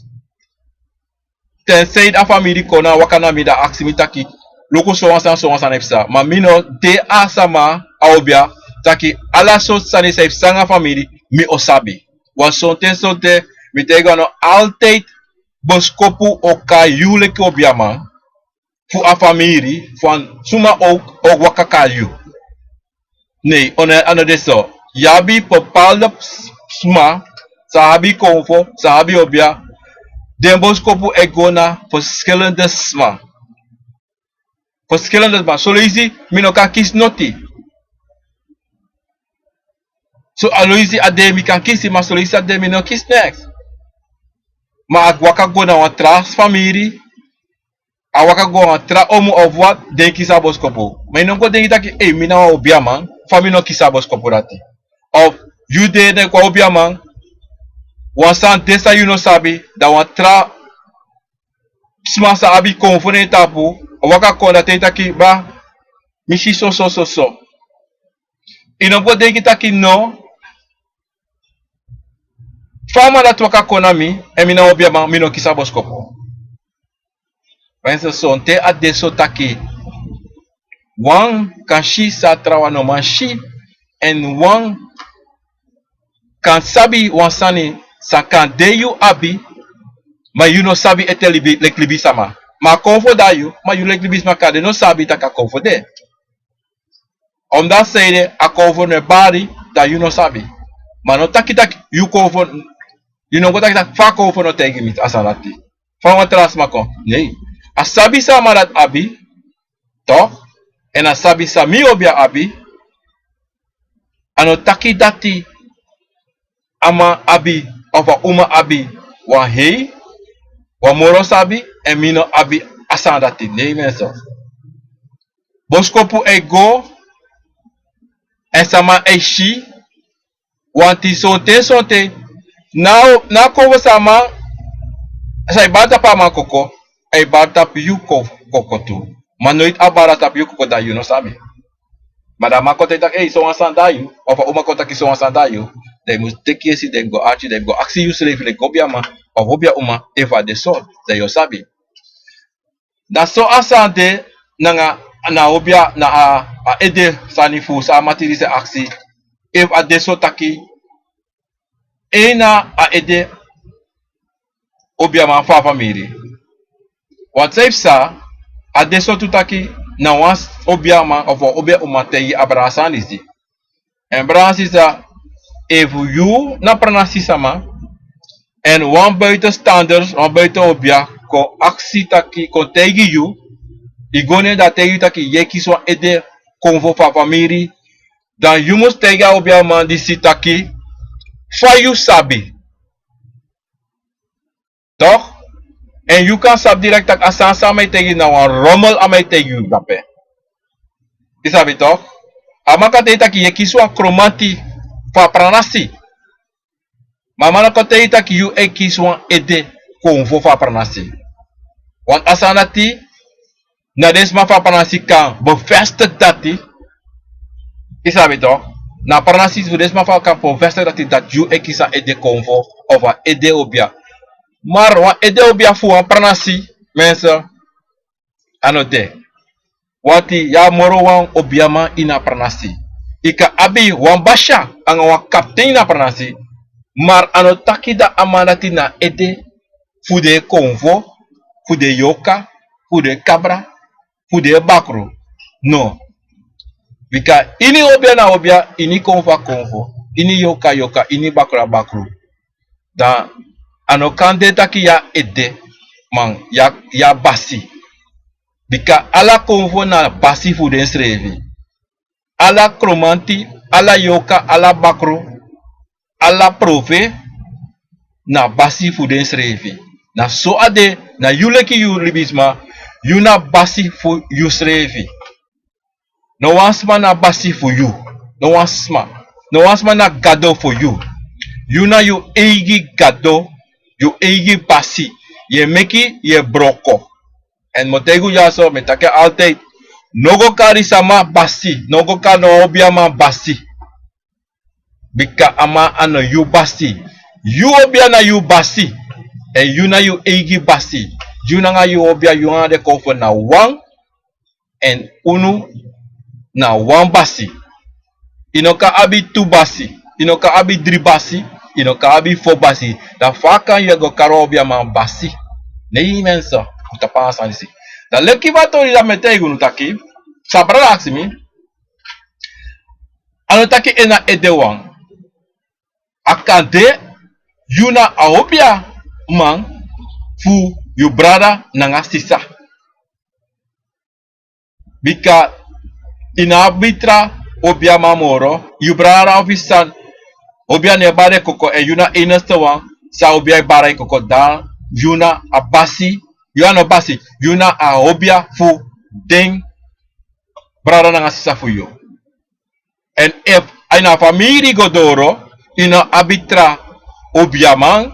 Ten seidi a famiri kon na waka na mi, dan aksi mi taki, luku sowan sani, sowan sani e psa. Ma mi no de a sama, a obia, taki ala sortu sani san e psa nanga famiri, mi o sabi. Want sonten, sonten, mi taigi wan no, altijd boskopu o kai yu leki obiaman fu a famiri, fu a suma o, o waka kai yu. Nee, a no, a no de so. Yu abi bepaalde s-, sma, san abi konfo, san abi obia, den boskopu e go na verschillende sma. Verschillende sma. Son leisi, mi no kan kisi noti. Son leisi a de mi kan kisi, ma son leisi a de mi no kisi neks. Ma a waka go na wan tra famiri, a waka go na wan tra omu of wat, den kisi a boskopu. Ma yu no go denki taki, ei, mi na wan obiaman, fa mi no kisi a boskopu dati. Of yu de na wan obiaman, wan sani de san yu no sabi, dan wan tra sma san abi konfo na en tapu, a waka kon, dan te yu taki, bra, mi si so, so, so, so. Yu no go denki taki no, fa a man dati waka kon na mi, èn mi na wan obiaman, mi no kisi a boskopu. Mensen, sonten a de so taki wan kan si san a trawan no man si, èn wan kan sabi wan sani san kande yu abi, ma yu no sabi ete libi, leki libisama. Ma a konfo de na yu, ma yu leki libisma kande no sabi taki a konfo de. Omdat sanede a konfo no e bari, dan yu no sabi. Ma no taki taki yu konfo, yu no go taki taki fa a konfo no taigi mi a sani dati. Fa wan tra sma kon. Nee. A sabi san a man dati abi, toch? Èn a sabi san mi obia abi, a no taki dati a man abi, of a uma abi, wan hei, wan moro sabi, èn mi no abi a sani dati. Nee, mensen. Boskopu e go, èn sama e si, want sonten, sonten, na, na konfo san a man, san e bari tapu a man koko, a e bari tapu yu ko-, koko tu. Ma noiti a bari tapu yu koko dan yu no sabi. Ma dan a man kon taki, ei, sowan sani de na yu, of a uma kon taki sowan sani de na yu, dan yu mus teki yesi, dan yu go arki, dan yu go aksi yusrefi leki obiaman, of obia uma, efu a de so, dan yu o sabi. Na so a sani de nanga, na obia, na a, a ede sani fu san a matiri sa aksi. Efu a de so taki, en na a ede obiaman fu a famiri. Want san e psa, a de so tu taki na wan obiaman of wan obia uma taigi a brada sani disi. Èn brada sisa, efu yu na pranasi sama, èn wan buitenstanders, wan buiten obia kon aksi taki, kon taigi yu, yu go na en dan a taigi yu taki yu e kisi wan ede konfo fu a famiri, dan yu mus taigi a obiaman disi taki fa yu sabi. Toch? Èn yu kan sabi direct taki a sani san a man e taigi yu na wan rommel a man e taigi yu drape. Yu sabi toch? A man kan taigi yu taki yu e kisi wan kromanti fu a pranasi. Ma a man no kan taigi yu taki yu e kisi wan ede konfo fu a pranasi. Want a sani dati, na den sma fu a pranasi kan bevestig dati. Yu sabi toch? Na a pranasi fu den sma fu a kan bevestig dati, dati yu e kisi a ede konfo of a ede obia. Maar wan ede obia fu wan pranasi, mensen, a no de. Want yu abi moro wan obiaman ini a pranasi. Yu kan abi wan basi anga wan kapten ini a pranasi. Maar a no taki dati a man dati na ede fu den konfo, fu den yorka, fu den kabra, fu den bakru. No. Bika ini obia na obia, ini konfo a konfo, ini yorka a yorka, ini bakru a bakru. Dan a no kan de taki yu a edeman, yu a, yu a basi. Bika ala konfo na basi fu densrefi. Ala kromanti, ala yorka, ala bakru, ala profe na basi fu densrefi. Na so a de, na yu leki yu libisma, yu na basi fu yusrefi. No wan sma na basi fu yu. No wan sma. No wan sma na gado fu yu. Yu na yu eigi gado, yu eigi basi. Yu e meki, yu e broko. Èn mi o taigi un dyaso, mi e taki altijd. No go kari sama basi, no go kari no obiaman basi. Bika a man a no yu basi. Yu obia na yu basi. Èn yu na yu eigi basi. Yu nanga yu obia, yu nanga den konfo na wan. Èn unu na wan basi. Yu no kan abi tu basi. Yu no kan abi dri basi. Yu no kan abi fo basi. Dan fa kan yu e go kari obiaman basi? Nei, mensen, un tapu a sani disi. Dan leki fa a tori dati mi e taigi unu taki, san brada aksi mi, a no taki en na edewan. A kan de yu na a obiaman fu yu brada nanga sisa. Bika yu no abi tra obiaman moro, yu brada of yu san, obia no e bari en koko, èn yu na enigste wan san obia e bari en koko, dan yu na a basi, yu a no basi, yu na a obia fu den brada nanga sisa fu yu. Èn efu a ini a famiri go doro, yu no abi tra obiaman,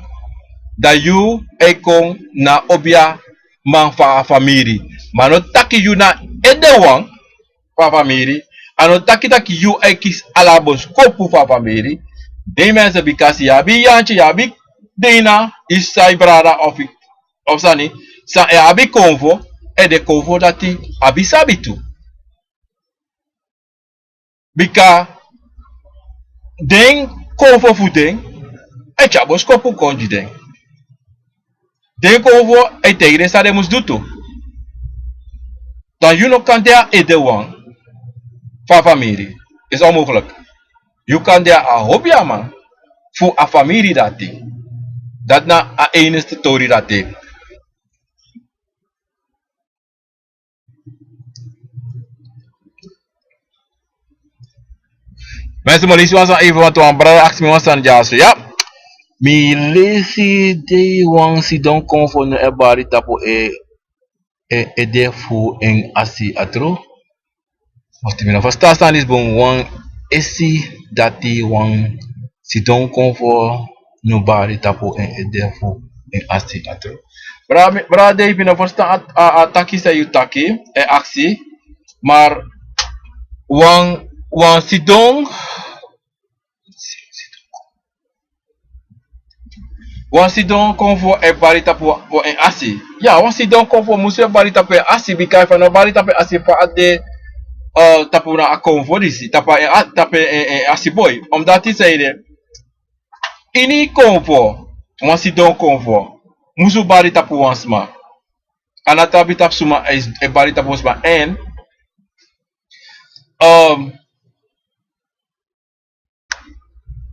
dan yu e kon na obiaman fu a famiri. Ma a no taki yu na edewan fu a famiri, a no taki taki yu e kisi ala boskopu fu a famiri. Den mensen, bikasi yu abi yantye, yu abi dina, yu sisa, yu brada of, of sani, san e abi konfo, èn den konfo dati abi sabi tu. Bika den konfo fu den e tyari boskopu kon gi den. Den konfo e taigi den san den mus du tu. Dan yu no kan de a edewan fu a famiri. Is onmogelijk. Yu kan de a obiaman fu a famiri dati. Dati na a enigste tori dati. Mensen, mi o leisi wan sani even, want wan brada aksi mi wan sani dyaso. Ya. Mi leisi dei wan sidon konfo no e bari tapu e, e, ede fu en asi, a tru. Wakti, mi no ferstan a sani disi bun. Wan esi dati, wan sidon konfo no bari tapu en ede fu en asi, a tru. Brada, mi, brada Dave, mi no ferstan a, a, a taki san yu taki, e aksi. Maar wan, wan sidon Wan sidon konfo e bari tapu wan, wan en asi. Ya, wan sidon konfo musu e bari tapu en asi, bika efu a no bari tapu en asi, fa a de, eh, tapu na a konfo disi, tapu en a-, tapu en, en, en asi boi. Omdat yu sabi, ini konfo, wan sidon konfo musu bari tapu wan sma. A no abi tapu suma e, e bari tapu wan sma. En, ehm,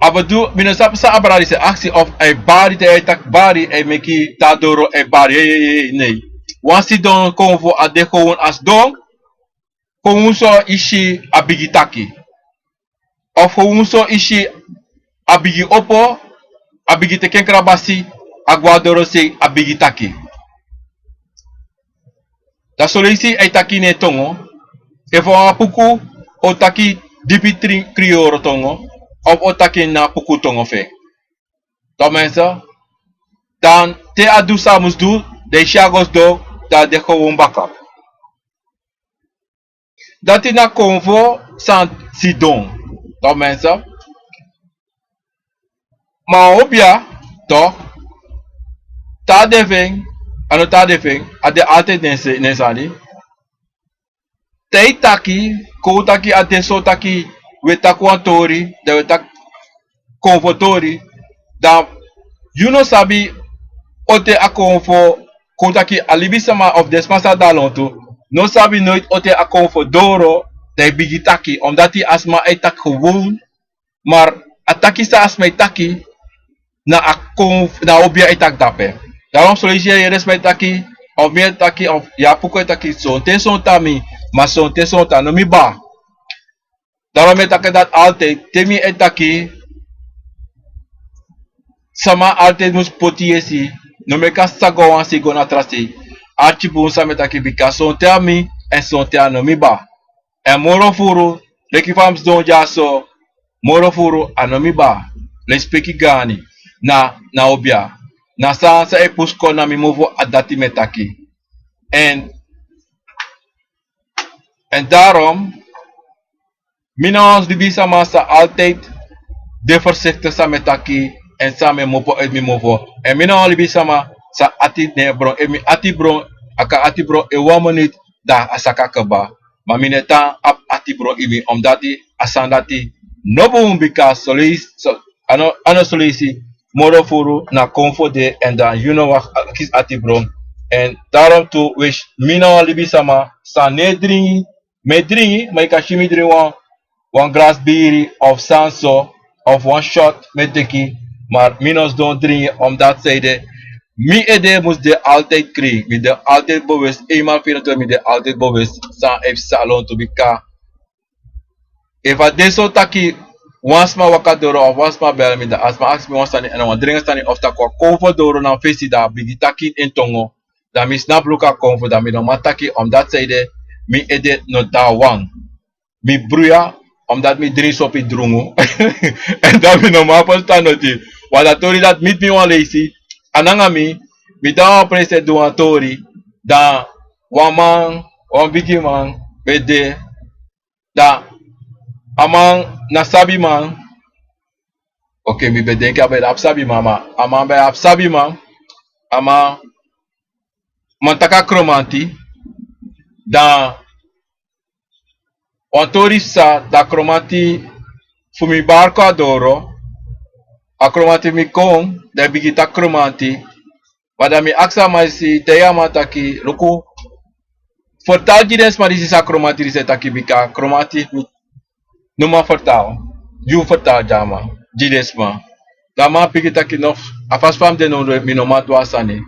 A bedoel, mi no sabi san a brada disi e aksi, of a e bari, te a e taki bari, a e meki te a doro e bari, hey, hey, hey, nee. Wan sidon konfo a de gewoon a sidon, gewoon so yu si a bigin taki. Of gewoon so yu si a bigin opo, a bigin teki en krabasi, a go na dorosei, a bigin taki. Dan son leisi a e taki na en tongo. Efu a wan puku, a o taki dipi tri-, kriyoro tongo, of a o taki na puku tongo fu en. Dan mensen, dan te a du san a mus du, dan yu si a go sidon, dan a de gewoon baka. Dati na konfo san sidon. Dan mensen, ma obia, toch, te a de fu en, a no te a de fu en, a de altijd na en se-, na en sani. Te yu taki, kon un taki a de so taki, wi e taki wan tori, dan wi e taki konfo tori, dan yu no sabi ote a konfo, kon taki a libisama of den sma san de na lontu, no sabi noiti ote a konfo doro, dan yu bigin taki, omdati a sma e taki gewoon, maar a taki san a sma e taki, na a kon, na obia e taki dape. Daarom son leisi yu e yere sma e taki, of mi e taki, of Yapuko e taki, sonten sonten a mi, ma sonten sonten a no mi baa. Daarom mi e taki dati altijd, te mi e taki, sama altijd mus poti yesi, no meki a sisa go a wan sei go na tra sei. Arki bun san mi e taki bika sonten a mi, èn sonten a no mi baa. Èn moro furu, leki fa mi sidon dyaso, moro furu a no mi baa. Lespeki gaani, na, na obia. Na san san e pusu kon na mi movo a dati mi e taki. Èn, èn daarom, mi na wan libisama san altijd de voorzichtig san mi e taki, èn san mi e mopo uit mi movo. Èn mi na wan libisama san ati no e bron, efu mi ati bron, a kan ati bron ini wan minuut, dan a saka kaba. Ma mi no e tan abi ati bron ini mi, omdati a sani dati no bun, bika son leisi, so, a no, a no son leisi, moro furu na konfo de, èn dan yu no wani kisi ati bron. Èn daarom tu, winsi mi na wan libisama san no e dringi, mi e dringi, ma yu kan si mi dringi wan, wan glas biri of sani so, of wan shot mi e teki, maar mi no sidon dringi, omdati san ede, mi ede mus de altijd krin, mi de altijd bewust, eenmaal vierentwintig mi de altijd bewust san e psa na lontu, bika efu a de so taki wan sma waka doro of wan sma bel mi, dan a sma aksi mi wan sani, èn a wan dringi sani, of taki wan konfo doro na mi fesi, dan a bigin taki ini tongo, dan mi snapu luku a konfo, dan mi no man taki, omdati san ede, mi ede no de na wan. Mi bruya, omdati mi dringi sopi drungu. Èn dan mi no man ferstan noti. Want a tori dati miti mi wan leisi, a nanga mi, mi de na wan presi e du wan tori, dan wan man, wan bigiman ben de, dan a man na sabiman. Ok, mi ben denki a ben abi sabiman, ma a man ben abi sabiman. A man, man taki a Kromanti, dan wan tori psa, dan a Kromanti fu mi bari kon na doro, a Kromanti fu mi kon, dan a bigin taki Kromanti, ma dan mi aksi a man disi, taigi a man taki, luku, fertal gi den sma disi san Kromanti disi e taki, bika Kromanti mi no man fertal, yu fertal gi a man, gi den sma. Dan a man bigin taki no, a fasi fa mi de now, mi no man du a sani.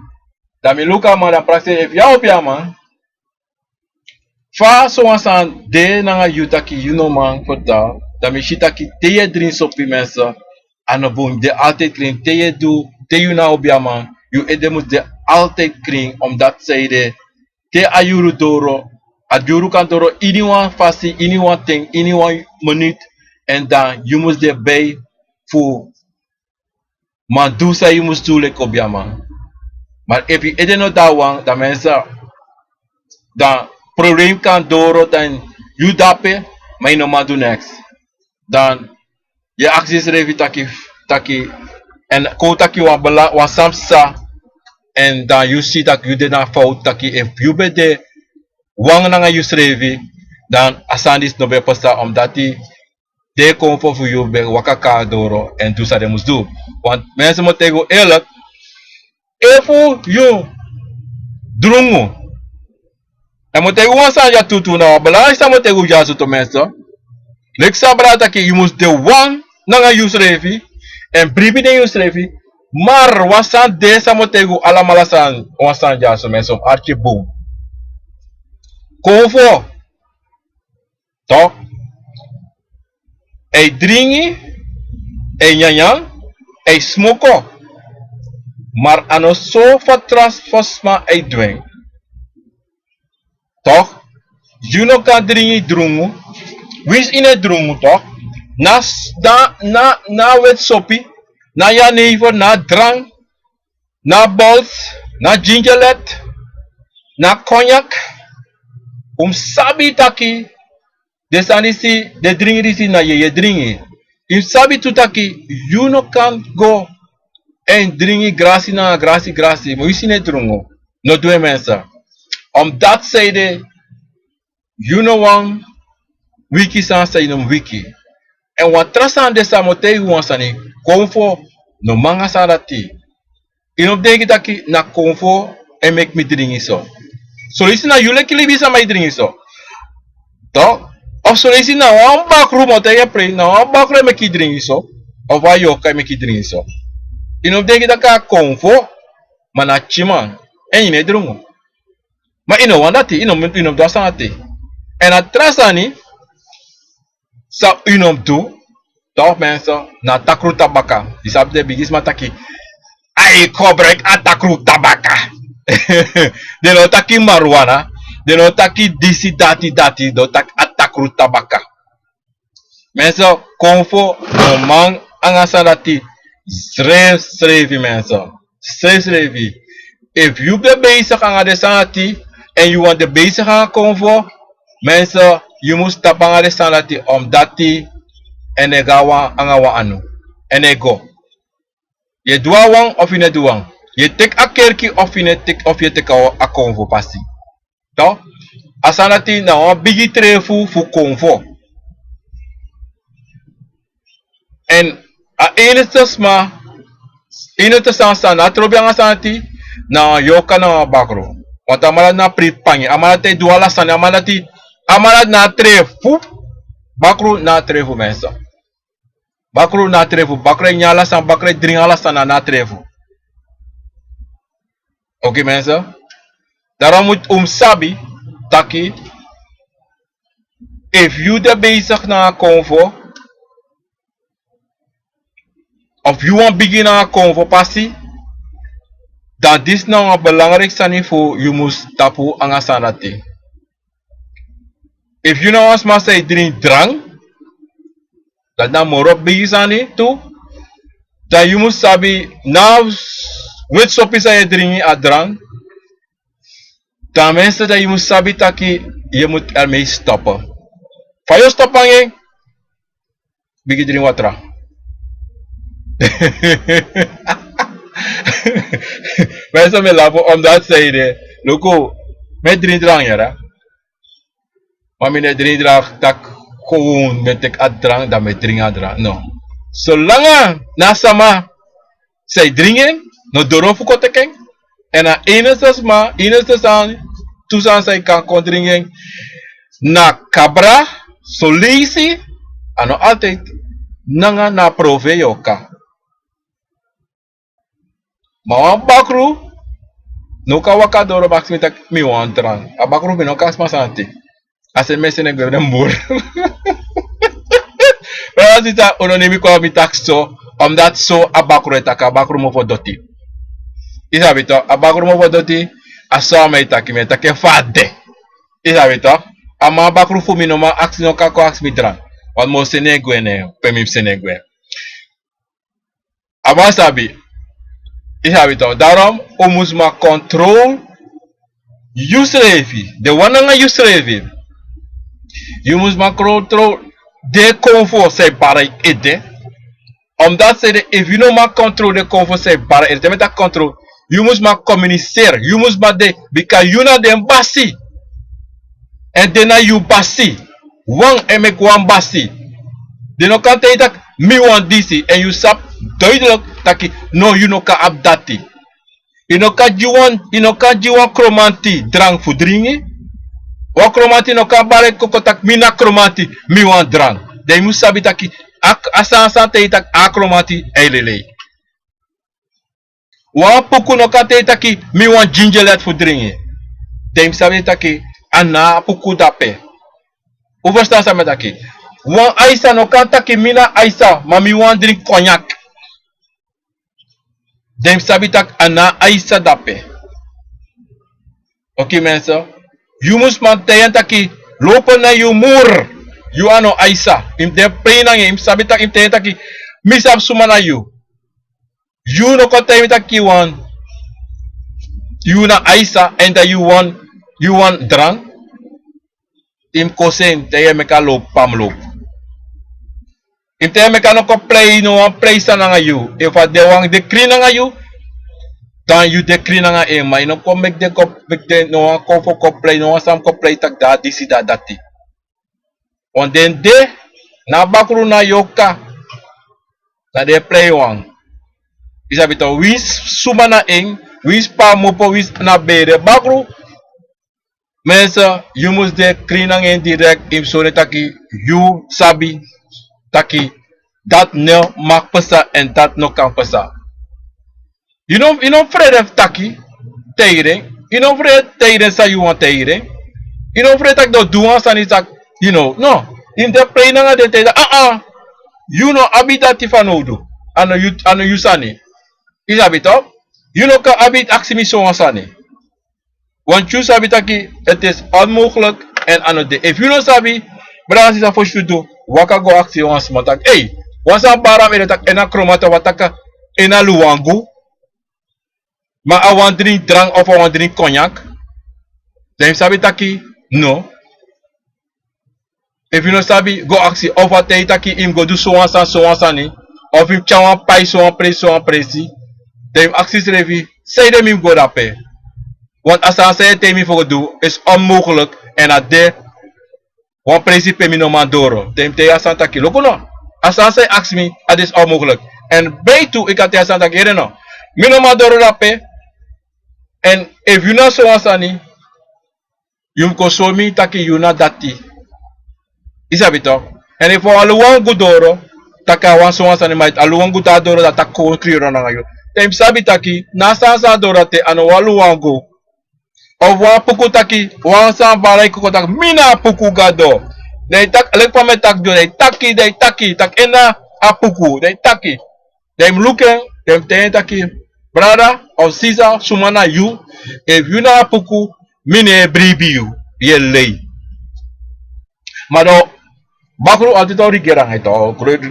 Dan mi luku a man, dan prakseri, efu yu a obiaman, fa sowan sani de nanga yu taki yu no man fertal, dan mi si taki te yu e dringi sopi, mensen, a no bun, de altijd krin, te yu e du, te yu na obiaman, yu ede mus de altijd krin, omdati san ede, te a yuru doro, a yuru kan doro ini wan fasi, ini wan ten, ini wan minuut, èn dan yu mus de bij fu man du san yu mus du leki obiaman. Maar efu yu ede no de na wan, dan mensen, dan probleem kan doro, dan yu de dape, ma yu no man du niks. Dan yu e aksi yusrefi taki, taki, èn kon taki wan bela, wan sani psa, èn dan yu si taki yu de na fout, taki efu yu ben de wan nanga yusrefi, dan a sani disi no ben pasa, omdati den konfo fu yu ben waka kon na doro èn du san den mus du. Want mensen, mi o taigi un eerlijk, efu yu drungu, èn mi o taigi un wan sani dya tutu, na wan belangrijk sani mi o taigi un dyaso tu, mensen. Leki san a brada taki, yu mus de wan nanga yusrefi, èn bribi den yusrefi. Maar wan sani de san mi o taigi un alamala, san, wan sani dyaso, mensen, un arki bun. Konfo, toch? A e dringi, a e nyanyan, a e smoko. Maar a no so fertrouwensvol sma a e dwing. Toch? Yu no kan dringi drungu. Winsi yu no e drungu, toch? Na s-, na, na, na weti sopi, na jenever, na drank, na bols, na gingerlet, na cognac. Un mus sabi taki den sani disi, den dringi disi na yeye dringi. Yu mus sabi tu taki yu no kan go èn dringi grasi nanga grasi, grasi, ma yu si no e drungu. No du en, mensen. Omdati san ede, yu no wani wiki san san yu no mus wiki. Èn wan tra sani de san mi o taigi wan sani, konfo no man nanga sani dati. Yu no mus denki taki na konfo e meki mi dringi so. Soleisi na yu leki libisma e dringi so. Toch? Of soleisi na wan bakru, mi o taigi en prei, na wan bakru e meki yu dringi so. Of wan yorka e meki yu dringi so. Yu no mus denki taki a konfo, ma na tyiman. Èn yu no e drungu. Ma yu no wani dati, yu no mus, yu no mus du a sani dati. Èn a tra sani san yu no mus du, toch mensen, na takru tabaka. Yu sabi den bigisma taki, a e kobruik a takru tabaka. Den no taki marijuana, den no taki disi dati dati, den o taki a takru tabaka. Mensen, konfo no man nanga sani dati. Srefsrefi, mensen. Srefsrefi. Efu yu ben bezig nanga den sani dati, èn yu wani de bezig nanga konfo, mensen, yu mus tapu nanga den sani dati, omdati èn e go a wan nanga wan anu. Èn e go. Yu e du a wan of yu no e du wan. Yu e teki a kerki of yu no e teki, of yu e teki a, a konfo pasi. Toch? A sani dati na wan bigi trefu fu konfo. Èn a enigste sma, enigste sma san no trobi nanga a sani dati, na wan yorka, na wan bakru. Want a man dati na pripangi, a man dati e du ala sani, a man dati, a man dati na a trefu. Bakru na a trefu, mensen. Bakru na a trefu, bakru e nyan ala sani, bakru e dringi ala sani, na a trefu. Oké, mensen. Daarom moet un sabi taki, efu yu de bezig nanga konfo, of yu wani bigin nanga konfo pasi, dan disi na wan belangrijk sani fu yu mus tapu nanga sani dati. Efu yu na wan sma san e dringi drank, dati na moro bigi sani tu. Dan yu mus sabi na weti sopi san yu e dringi a drank. Dan mensen, dan yu mus sabi taki yu mus ermee stoppen. Fa yu o stop nanga en? Bigin dringi watra. Mensen, mi e lafu omdati san ede. Luku, mi e dringi drank, yara. Ma mi no e dringi drank taki kon mi e teki a drank, dan mi e dringi a drank. No. Solanga na a sama san e dringi en, no doro fu kon teki en. Èn a enigste sma, enigste sani, tu sani san yu kan kon dringi en, na kabra, soleisi, a no altijd, nanga na a profe yorka. Ma wan bakru no kan waka doro, aksi mi taki mi wani drank. A bakru mi no kan sma sani dati. A seni mi e seni en gwe den buru. Ma yu si taki un no nemi kon a mi taki so, omdati so a bakru e taki, a bakru mofo doti. Yu sabi toch, a bakru mofo doti, a so a mi e taki, mi e taki en fa a de. Yu sabi toch, a man bakru fu mi no man aksi, no kan kon aksi mi drank. Want mi o seni en gwe, ne, pe mi mus seni en gwe. A man sabi. Yu sabi toch. Daarom, un mus man control yusrefi. Den wan nanga yusrefi. Yu mus man control den konfo san e bari ede. Omdati san ede, efu yu no man control den konfo san e bari ede. Te mi e taki control, yu mus man communiceer. Yu mus man de, bika yu na den basi. Èn den na yu basi. Wan e meki wan basi. Den no kan taigi yu taki mi wani disi, èn yu sabi duidelijk taki no, yu no kan abi dati. Yu no kan gi wan, yu no kan gi wan kromanti drank fu dringi. Wan kromanti no kan bari kon taki mi na kromanti, mi wani drank. Dan yu mus sabi taki a, a sani san taigi yu taki a kromanti e leli. Wan puku no kan taigi yu taki mi wani gingerlet fu dringi. Dan yu mus sabi taki a na a puku dape. Un ferstan san mi e taki? Wan aisa no kan taki mi na aisa, ma mi wani dringi cognac. Dan yu mus sabi taki a na a aisa dape. Oké, mensen. Yu mus man taigi en taki, lopen na yu mur. Yu a no aisa. Yu mus de prei nanga en, yu mus sabi taki, yu mus taigi en taki, mi sabi suma na yu. Yu no kon taigi mi taki yu wani, yu na aisa, èn dan yu wani, yu wani drank. Yu mus kosi en, dan yu e meki a lobi, pa mus lobi. Yu mus taigi en meki a no kon prei, no wan prei sani nanga yu. Efu a de wan de krin nanga yu, dan yu de krin nanga en. Ma yu no kon meki den kon, meki den, no wan konfo kon prei, no wan sani kon prei taki da disi da dati. Want den de, na bakru na yorka, na den e prei wan. Yu sabi toch, winsi suma na en, winsi p'pa mopo, winsi na bere bakru. Mensen, yu mus de krin nanga en direkt, yu mus sori en taki yu sabi taki dati no mag pasa èn dati no kan pasa. Yu no, yu no frede fu taki tegen den. Yu no frede tegen den san yu wani tegen den. Yu no frede taki den o du wan sani taki, yu no, no. Yu mus de prei nanga den, taigi den taki, aa, yu no abi dati fanowdu. A no yu, a no yu sani. Yu sabi toch? Yu no kan abi, aksi mi sowan sani. Want yu sabi taki het is onmogelijk. En a no de. Efu yu no sabi, brada, sisa, fosi yu du, waka go aksi wan sma taki, ei, wan sani bari a mi ede taki en na Kromanti, wan taki en na Luangu, ma a wani dringi drank of a wani dringi cognac. Dan yu mus sabi taki no. Efu yu no sabi, go aksi. Of a taigi yu taki yu mus go du sowan sani, sowan sani. Of yu mus tyari wan pai sowan presi, sowan presi. Dan yu mus aksi yusrefi, sanede mi mus go dape? Want a sani san yu e taigi mi fu go du is onmogelijk. En a de wan presi pe mi no man doro. Dan yu mus taigi a sani taki, luku no. A sani san yu aksi mi, a de is onmogelijk. En bij tu, yu kan taigi a sani taki, yere no, mi no man doro dape. En efu yu na sowan sani, yu mus kon sori mi taki yu na dati. Yu sabi toch? En efu a Luangu doro, taki a wani sowan sani, ma a Luangu dati doro, dan a taki kon kriyoro nanga yu. Dan yu mus sabi taki na a sani san a doro dati, a no wan Luangu. Of wan Apuku taki, wan sani bari a e koko taki mi na Apuku, gado. Dan yu taki, leki fa mi e taki, dan yu taki, dan yu taki taki en na Apuku, dan yu taki. Dan yu mus luku en, dan yu mus taigi en taki, brada of sisa, suma na yu? Efu yu na Apuku, mi no e bribi yu, yu e lei. Ma dan bakru altijd o rigeri nanga yu toch, rigeri,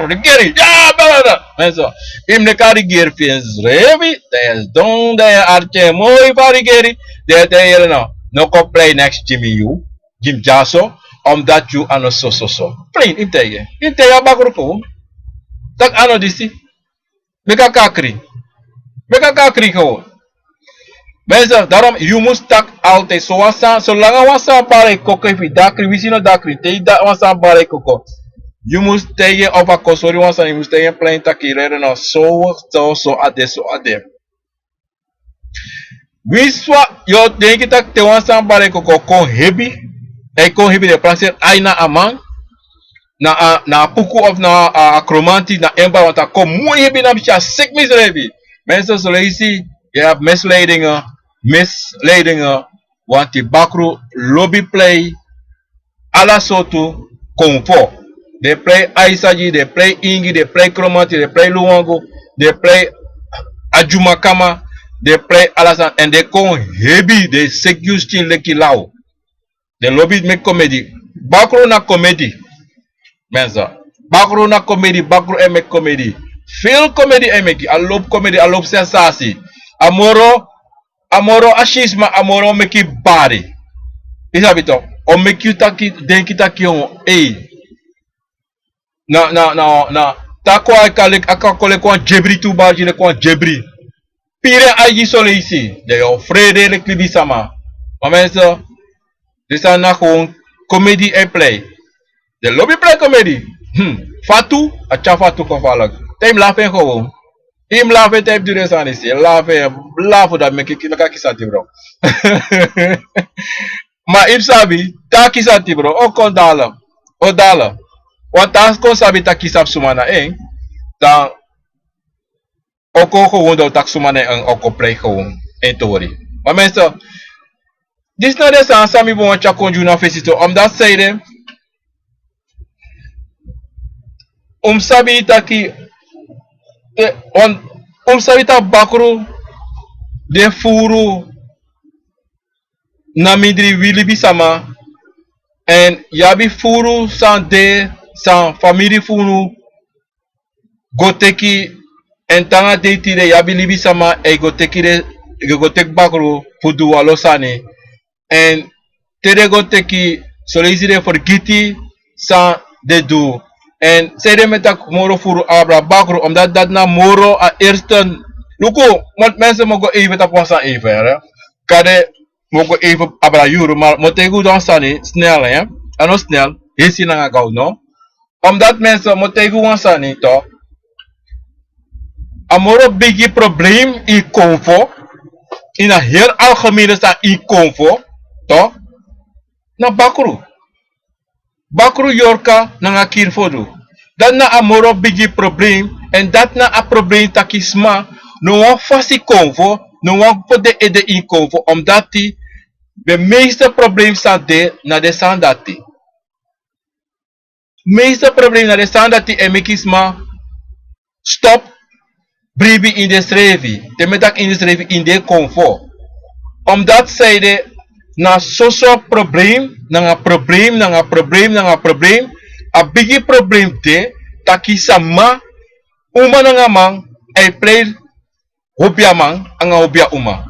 rigeri, ya, brada. Mensen, yu mus naki a rigeri fu ensrefi, dan yu e sidon, dan yu e arki en moi fu a rigeri, dan yu e taigi en no, no kon prei neks gi mi, yu gi mi dyaso, omdat yu a no so, so, so. Plein, yu mus taigi en. Yu mus taigi a bakru kon taki a no disi. Meki a kon na krin. Meki a kon na krin kon. Mensen, daarom yu mus taki altijd. So wan sani, solanga wan sani bari e koko, efu yu de na krin, winsi yu no de na krin, te yu de, wan sani bari e koko, yu mus taigi en of a kon sori wan sani, yu mus taigi en plein taki, yere no, so, so, so a de, so a de. Winsi fa yu o denki taki te wan sani bari e koko, kon hebi, a e kon hebi, den e praseri ai na a man, na a, na Apuku of na a, a Kromanti, na en bari, want a kon moi hebi, na mi si a seki misrefi. Mensen, son leisi yu abi misleidingen, misleidingen, want bakru lobi prei ala sortu konfo. Den e prei Aisagi, den e prei Ingi, den e prei Kromanti, den e prei Luangu, den e prei Adyumakama, den e prei ala sani, èn den kon hebi, den e seki yu skin leki law. Den lobi meki komedi. Bakru na komedi. Mensen, bakru na komedi, bakru e meki komedi. Veel komedi e meki, a lobi komedi, a lobi sensasi. A moro, a moro a sisma, a moro meki bari. Yu sabi toch, o meki yu taki, denki taki, yongo, ei. Na, na, na, na, te a kon, a kan leki, a kan kon leki wan dyebri tu, bari, leki wan dyebri. Piri en aigi son leisi, dan yu o frede leki libisama. Ma mensen, den sani na gewoon komedi a e prei. Den lobi prei komedi. Hmm. Fatu, a tyari fatu gevaarlijk. Te yu mus lafu en gewoon. Yu mus lafu en te yu e du den sani disi. Lafu en, lafu, dan meki, meki a kisi ati, bro. Ma yu mus sabi, te a kisi ati, bro, o kon dala. O dala. Want te a kon sabi taki yu sabi suma na en, dan o kon gewoon, dan o taki suma na en, o kon prei gewoon en tori. Ma mensen, disi na den sani san mi bo wani tyari kon gi unu na fesi tu, omdat sanede un mus sabi taki, eh, un, un mus sabi taki bakru den furu na mindri wi libisama, èn yu abi furu san de, san famiri fu unu go teki, èn te nanga dei tide yu abi libisama, èn yu go teki den, yu go teki bakru fu du wan lo sani. Èn te den go teki, son leisi den fergiti san den du. Èn sanede mi e taki moro furu abra bakru, omdat dati na moro a eerste. Luku, mi o, mensen, mi o go even tapu wan sani even, hè. Kande mi o go even abra yuru, ma mi o taigi un wan sani snel, hè. A no snel, hesi nanga gaw, no? Omdat, mensen, mi o taigi un wan sani toch. A moro bigi problem ini konfo, ini a heri algemene sani ini konfo, to, na bakru. Bakru, yorka nanga kiri fodu. Dati na a moro bigi problem, èn dati na a problem taki sma no wani fasi konfo, no wani poti den ede ini konfo, omdati den meeste problem san de na den sani dati. Meeste problem na den sani dati e meki sma stop bribi ini densrefi. Te mi e taki ini densrefi, ini den konfo. Omdati san ede na soso problem nanga problem nanga problem nanga problem. A bigi problem de taki sama, uma nanga man, e prei obiaman nanga obiauma.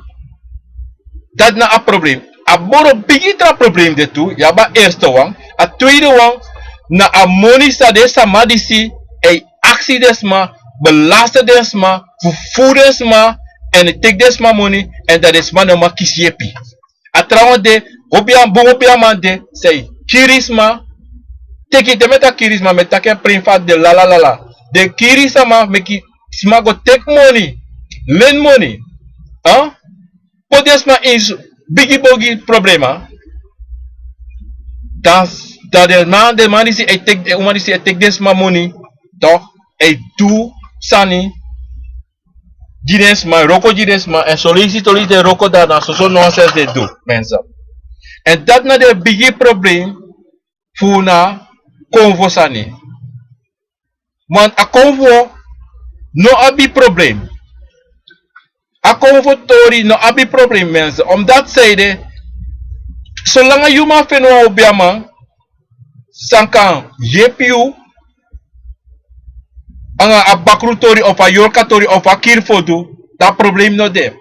Dati na a problem. A moro bigi tra problem de tu, yu abi a eerste wan. A tweede wan na a moni san den sama disi e aksi den sma, belasti den sma, fufuru den sma, èn e teki den sma moni, èn dan den sma no man kisi yepi. A trawan de, obiaman, bun obiaman de san e kiri sma. Teki, te mi e taki kiri sma, mi e taki en prin fa den lalalala. Den kiri sama, meki sma go teki moni, leni moni, poti den sma ini bigi bigi problema. Dan, dan den man, den man disi e teki, den uma disi e teki den sma moni, toch, e du sani gi den sma, wroko gi den sma, èn soleisi, soleisi den wroko, dan na soso nonsens den du, mensen. Èn dati na den bigi problem fu na konfo sani. Want a konfo no abi problem. A konfo tori no abi problem, mensen. Omdati san ede, solanga yu man feni wan obiaman san kan yepi yu nanga a bakru tori of a yorka tori of a kiri fodu, dan problem no de.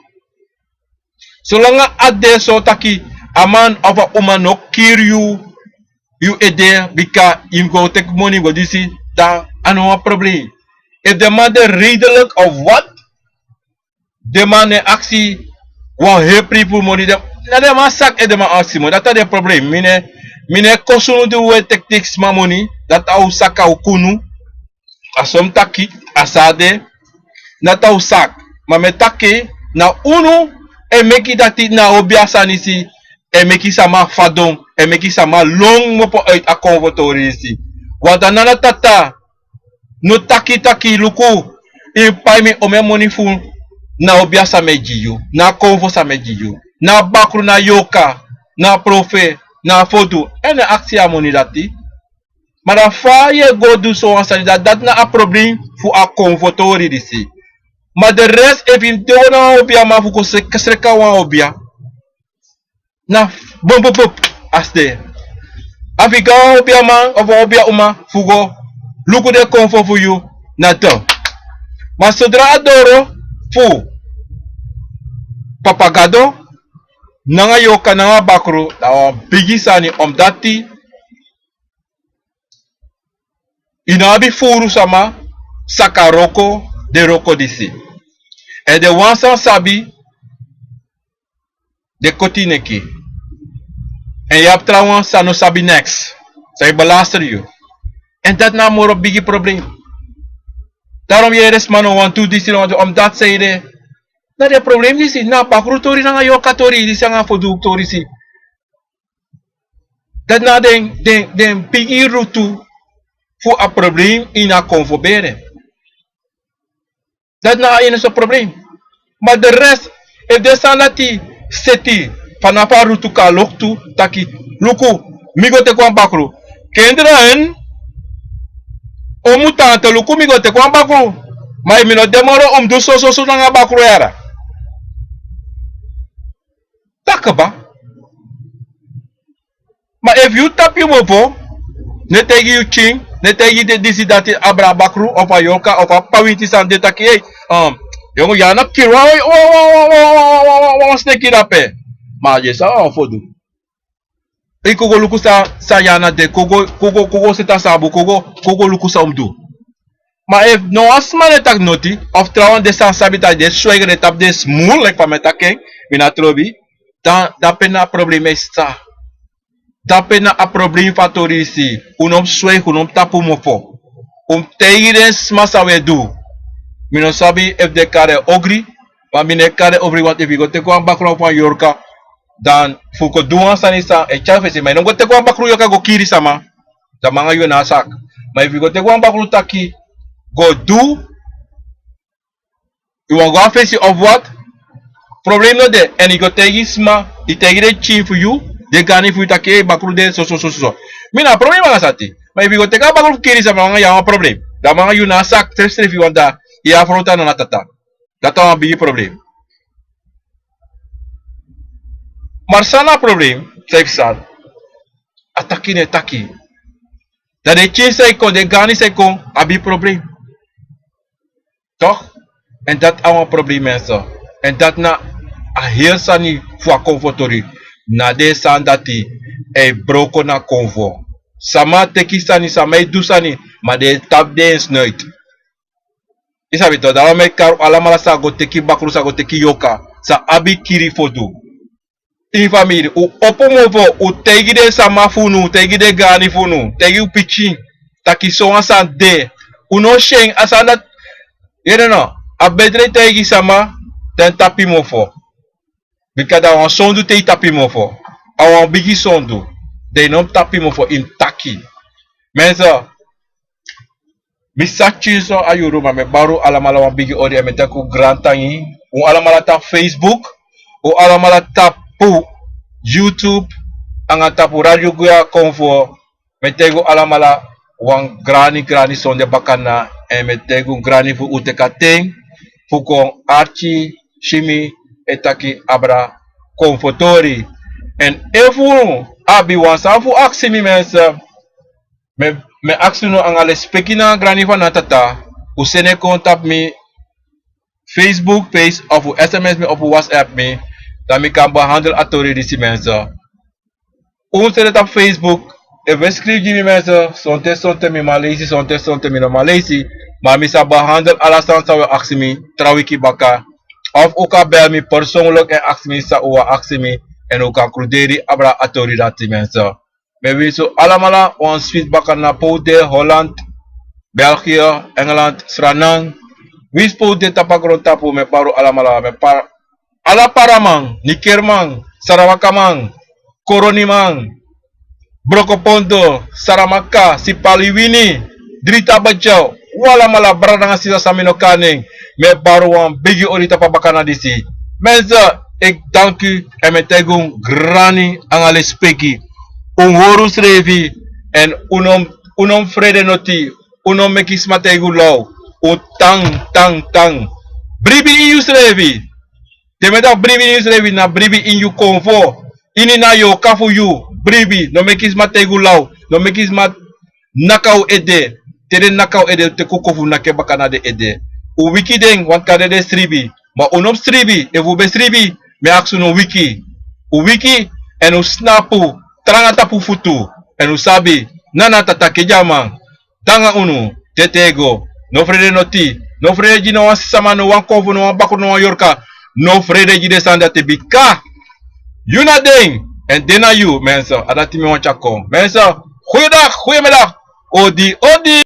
Solanga a de so taki a man of a uma no kiri yu, yu ede, bika yu go teki moni go disi, dan a no wan problem. Efu den man de redelijk of wat, den man e aksi wan heri pri fu moni, den, na den man saki, efu den man aksi moni, dati a den problem. Mi no e, mi no e kosi unu di un e teki teki sma moni, dati a un saka un kunu. A so mi taki, a so a de, na dati a un saki. Ma mi e taki, na unu e meki dati, na obia sani disi e meki sama fadon, e meki sama lon kmopo uit a konfo tori disi. Want a nana tata no taki taki luku, yu pai mi omeni moni fu na obia san mi e gi yu, na konfo san mi e gi yu, na bakru, na yorka, na profe, na fodu, èn e aksi a moni dati. Ma dan fa yu e go du sowan sani, dati, dati na a problem fu a konfo tori disi. Ma de rest, efu yu de wan obiaman fu go sreka, sreka wan obia, na bum bum bum, a si de. A fu yu go a wan obiaman of wan obiauma fu go luku den konfo fu yu, na de. Ma sodra a doro fu Papa Gado nanga yorka nanga bakru, dan wan bigi sani, omdati yu no abi furu sama saka wroko, den wroko disi. Èn den wan san sabi, den koti yu neki. Èn yu abi trawan san no sabi neks, san e belaster yu. Èn dati na a moro bigi problem. Daarom yu e yere sma no wani du disi, no wani du, omdati san ede, na den problem disi, na a bakru tori nanga yorka tori disi nanga fodu tori disi. Dati na den, den, den bigi rutu fu a problem ini a konfo bere. Dati na a enigste problem. Ma de rest, efu den sani dati seti fanafu a rutu kon na loktu, taki, luku, mi go teki wan bakru. Kinderen, un mu tan te luku, mi go teki wan bakru. Ma efu mi no de moro, un mu du so so so nanga bakru yara. Taki kaba. Ma efu yu tapu yu mofo, no e taigi yu pikin, no e taigi den disi dati, abra bakru of a yorka of a pawinti san de, taki, ei, um, yongu, yu ana kiri wan, wan, wan sneki drape. Ma a de san wan fu du. Yu kon go luku san, san yu ana de, kon go, kon go, kon go seti a sabu, kon go, kon go luku san un mu du. Ma efu no wan sma no e taki noti, of trawan den san sabi taki den swegi den tapu den smul, leki fa mi e taki en, mi no trobi, dan, dan pe na a problem e stan. Dan pe na a problem fu a tori disi, un no mu swegi, un no mu tapu mofo. Un mu taigi den sma san un e du. Mi no sabi efu den e kari en ogri, ma mi no e kari en ogri, want efu yu go teki wan bakru fu wan yorka, dan fu kon du wan sani san e tyari fesi, ma yu no go teki wan bakru yorka go kiri sama, dan mi anga yu na a saki. Ma efu yu go teki wan bakru taki go du, yu wani go a fesi of wat, problem no de. Èn yu go taigi sma, yu taigi den pikin fu yu, den gani fu yu taki ei bakru de soso soso. Mi na problem anga sati. Ma efu yu go teki a bakru fu kiri sama, mi anga yu na wan problem. Dan mi anga yu na a saki srefsrefi, want dan yu e afrontu a nana tata. Dati na wan bigi problem. Ma san na a problem san e psa? A taki no e taki. Dan den pikin san e kon, den gani san e kon abi problem. Toch? Èn dati na wan problem, mensen. Èn dati na a heri sani fu a konfo tori. Na den sani dati e broko na konfo. Sama e teki sani, sama e du sani, ma den e tapu den snuit. Yu sabi toch, dati wani meki kari un alamala san go teki bakru, san go teki yorka, san abi kiri fu du. Ini famiri, un opo mofo, un taigi den sama fu unu, taigi den gani fu unu, taigi un pikin taki sowan sani de. Un no syen a sani dati. Yere no, a betre taigi sama dan tapu yu mofo. Bika dan a wan sondu te yu tapu yu mofo. A wan bigi sondu. Dan yu no mus tapu yu mofo, yu mus taki. Mensen, mi sa tyari so a yuru, ma mi e bari un alamala wan bigi odi, èn mi e taki un grantangi. Un alamala tapu Facebook, un alamala tapu YouTube, anga tapu Radio Guya Konfo, mi e taigi un alamala wan grani grani sonde bakana, èn mi e taigi un grani fu un teki a ten fu kon arki si mi e taki abra konfo tori. Èn efu un abi wan sani fu aksi mi, mensen, mi e, mi e aksi unu anga lespeki nanga grani fu a nana tata, un seni en kon tapu mi Facebook page of un sms mi of un WhatsApp mi, dan mi kan behandel a tori disi, mensen. Un seni en tapu Facebook, efu un e skrifi gi mi, mensen, sonten sonten mi man leisi, sonten sonten mi no man leisi, ma mi sa behandel ala sani san un e aksi mi tra wiki baka. Of un kan bel mi persoonlijk èn aksi mi san un wani aksi mi, èn un kan kruderi abra a tori dati, mensen. Mi e winsi un alamala wan switi bakana pe un de, Holland, België, Engeland, Sranan. Winsi pe un de tapu a grontapu, mi e bari un alamala, mi e bari ala Paraman, Nikerman, Sarawakaman, Koroniman, Brokopondo, Saramaka, Sipaliwini, Drita Badjau, un alamala brada nanga sisa san mi no kan nen, mi e bari un wan bigi odi tapu a bakana disi. Mensen, ik dank u èn mi e taigi un grani anga lespeki. Un hori unsrefi èn un no, un no mus frede noti, un no mus meki sma taigi un law. Un tan, tan, tan. Bribi ini yusrefi. Te mi e taki bribi ini yusrefi, na bribi ini yu konfo. Ini na yorka fu yu. Bribi, no meki sma taigi un law. No meki sma naki na un ede. Te den naki na un ede, teki un kofu naki en baka na den ede. Un wiki den, want kande den sribi. Ma un no mus sribi, efu un ben sribi, mi e aksi unu, un wiki. Un wiki, èn un snapu, tranga tapu futu. Èn un sabi, nana tata Kediaman de nanga unu te têgo. No frede noti, no frede gi no wan sisa man, no wan konfo, no wan bakru, no wan yorka. No frede gi den sani dati, bika yu na den, èn den na yu, mensen. A dati mi wani tyari kon. Mensen, goeiedag, goeiemiddag. Odi, odi.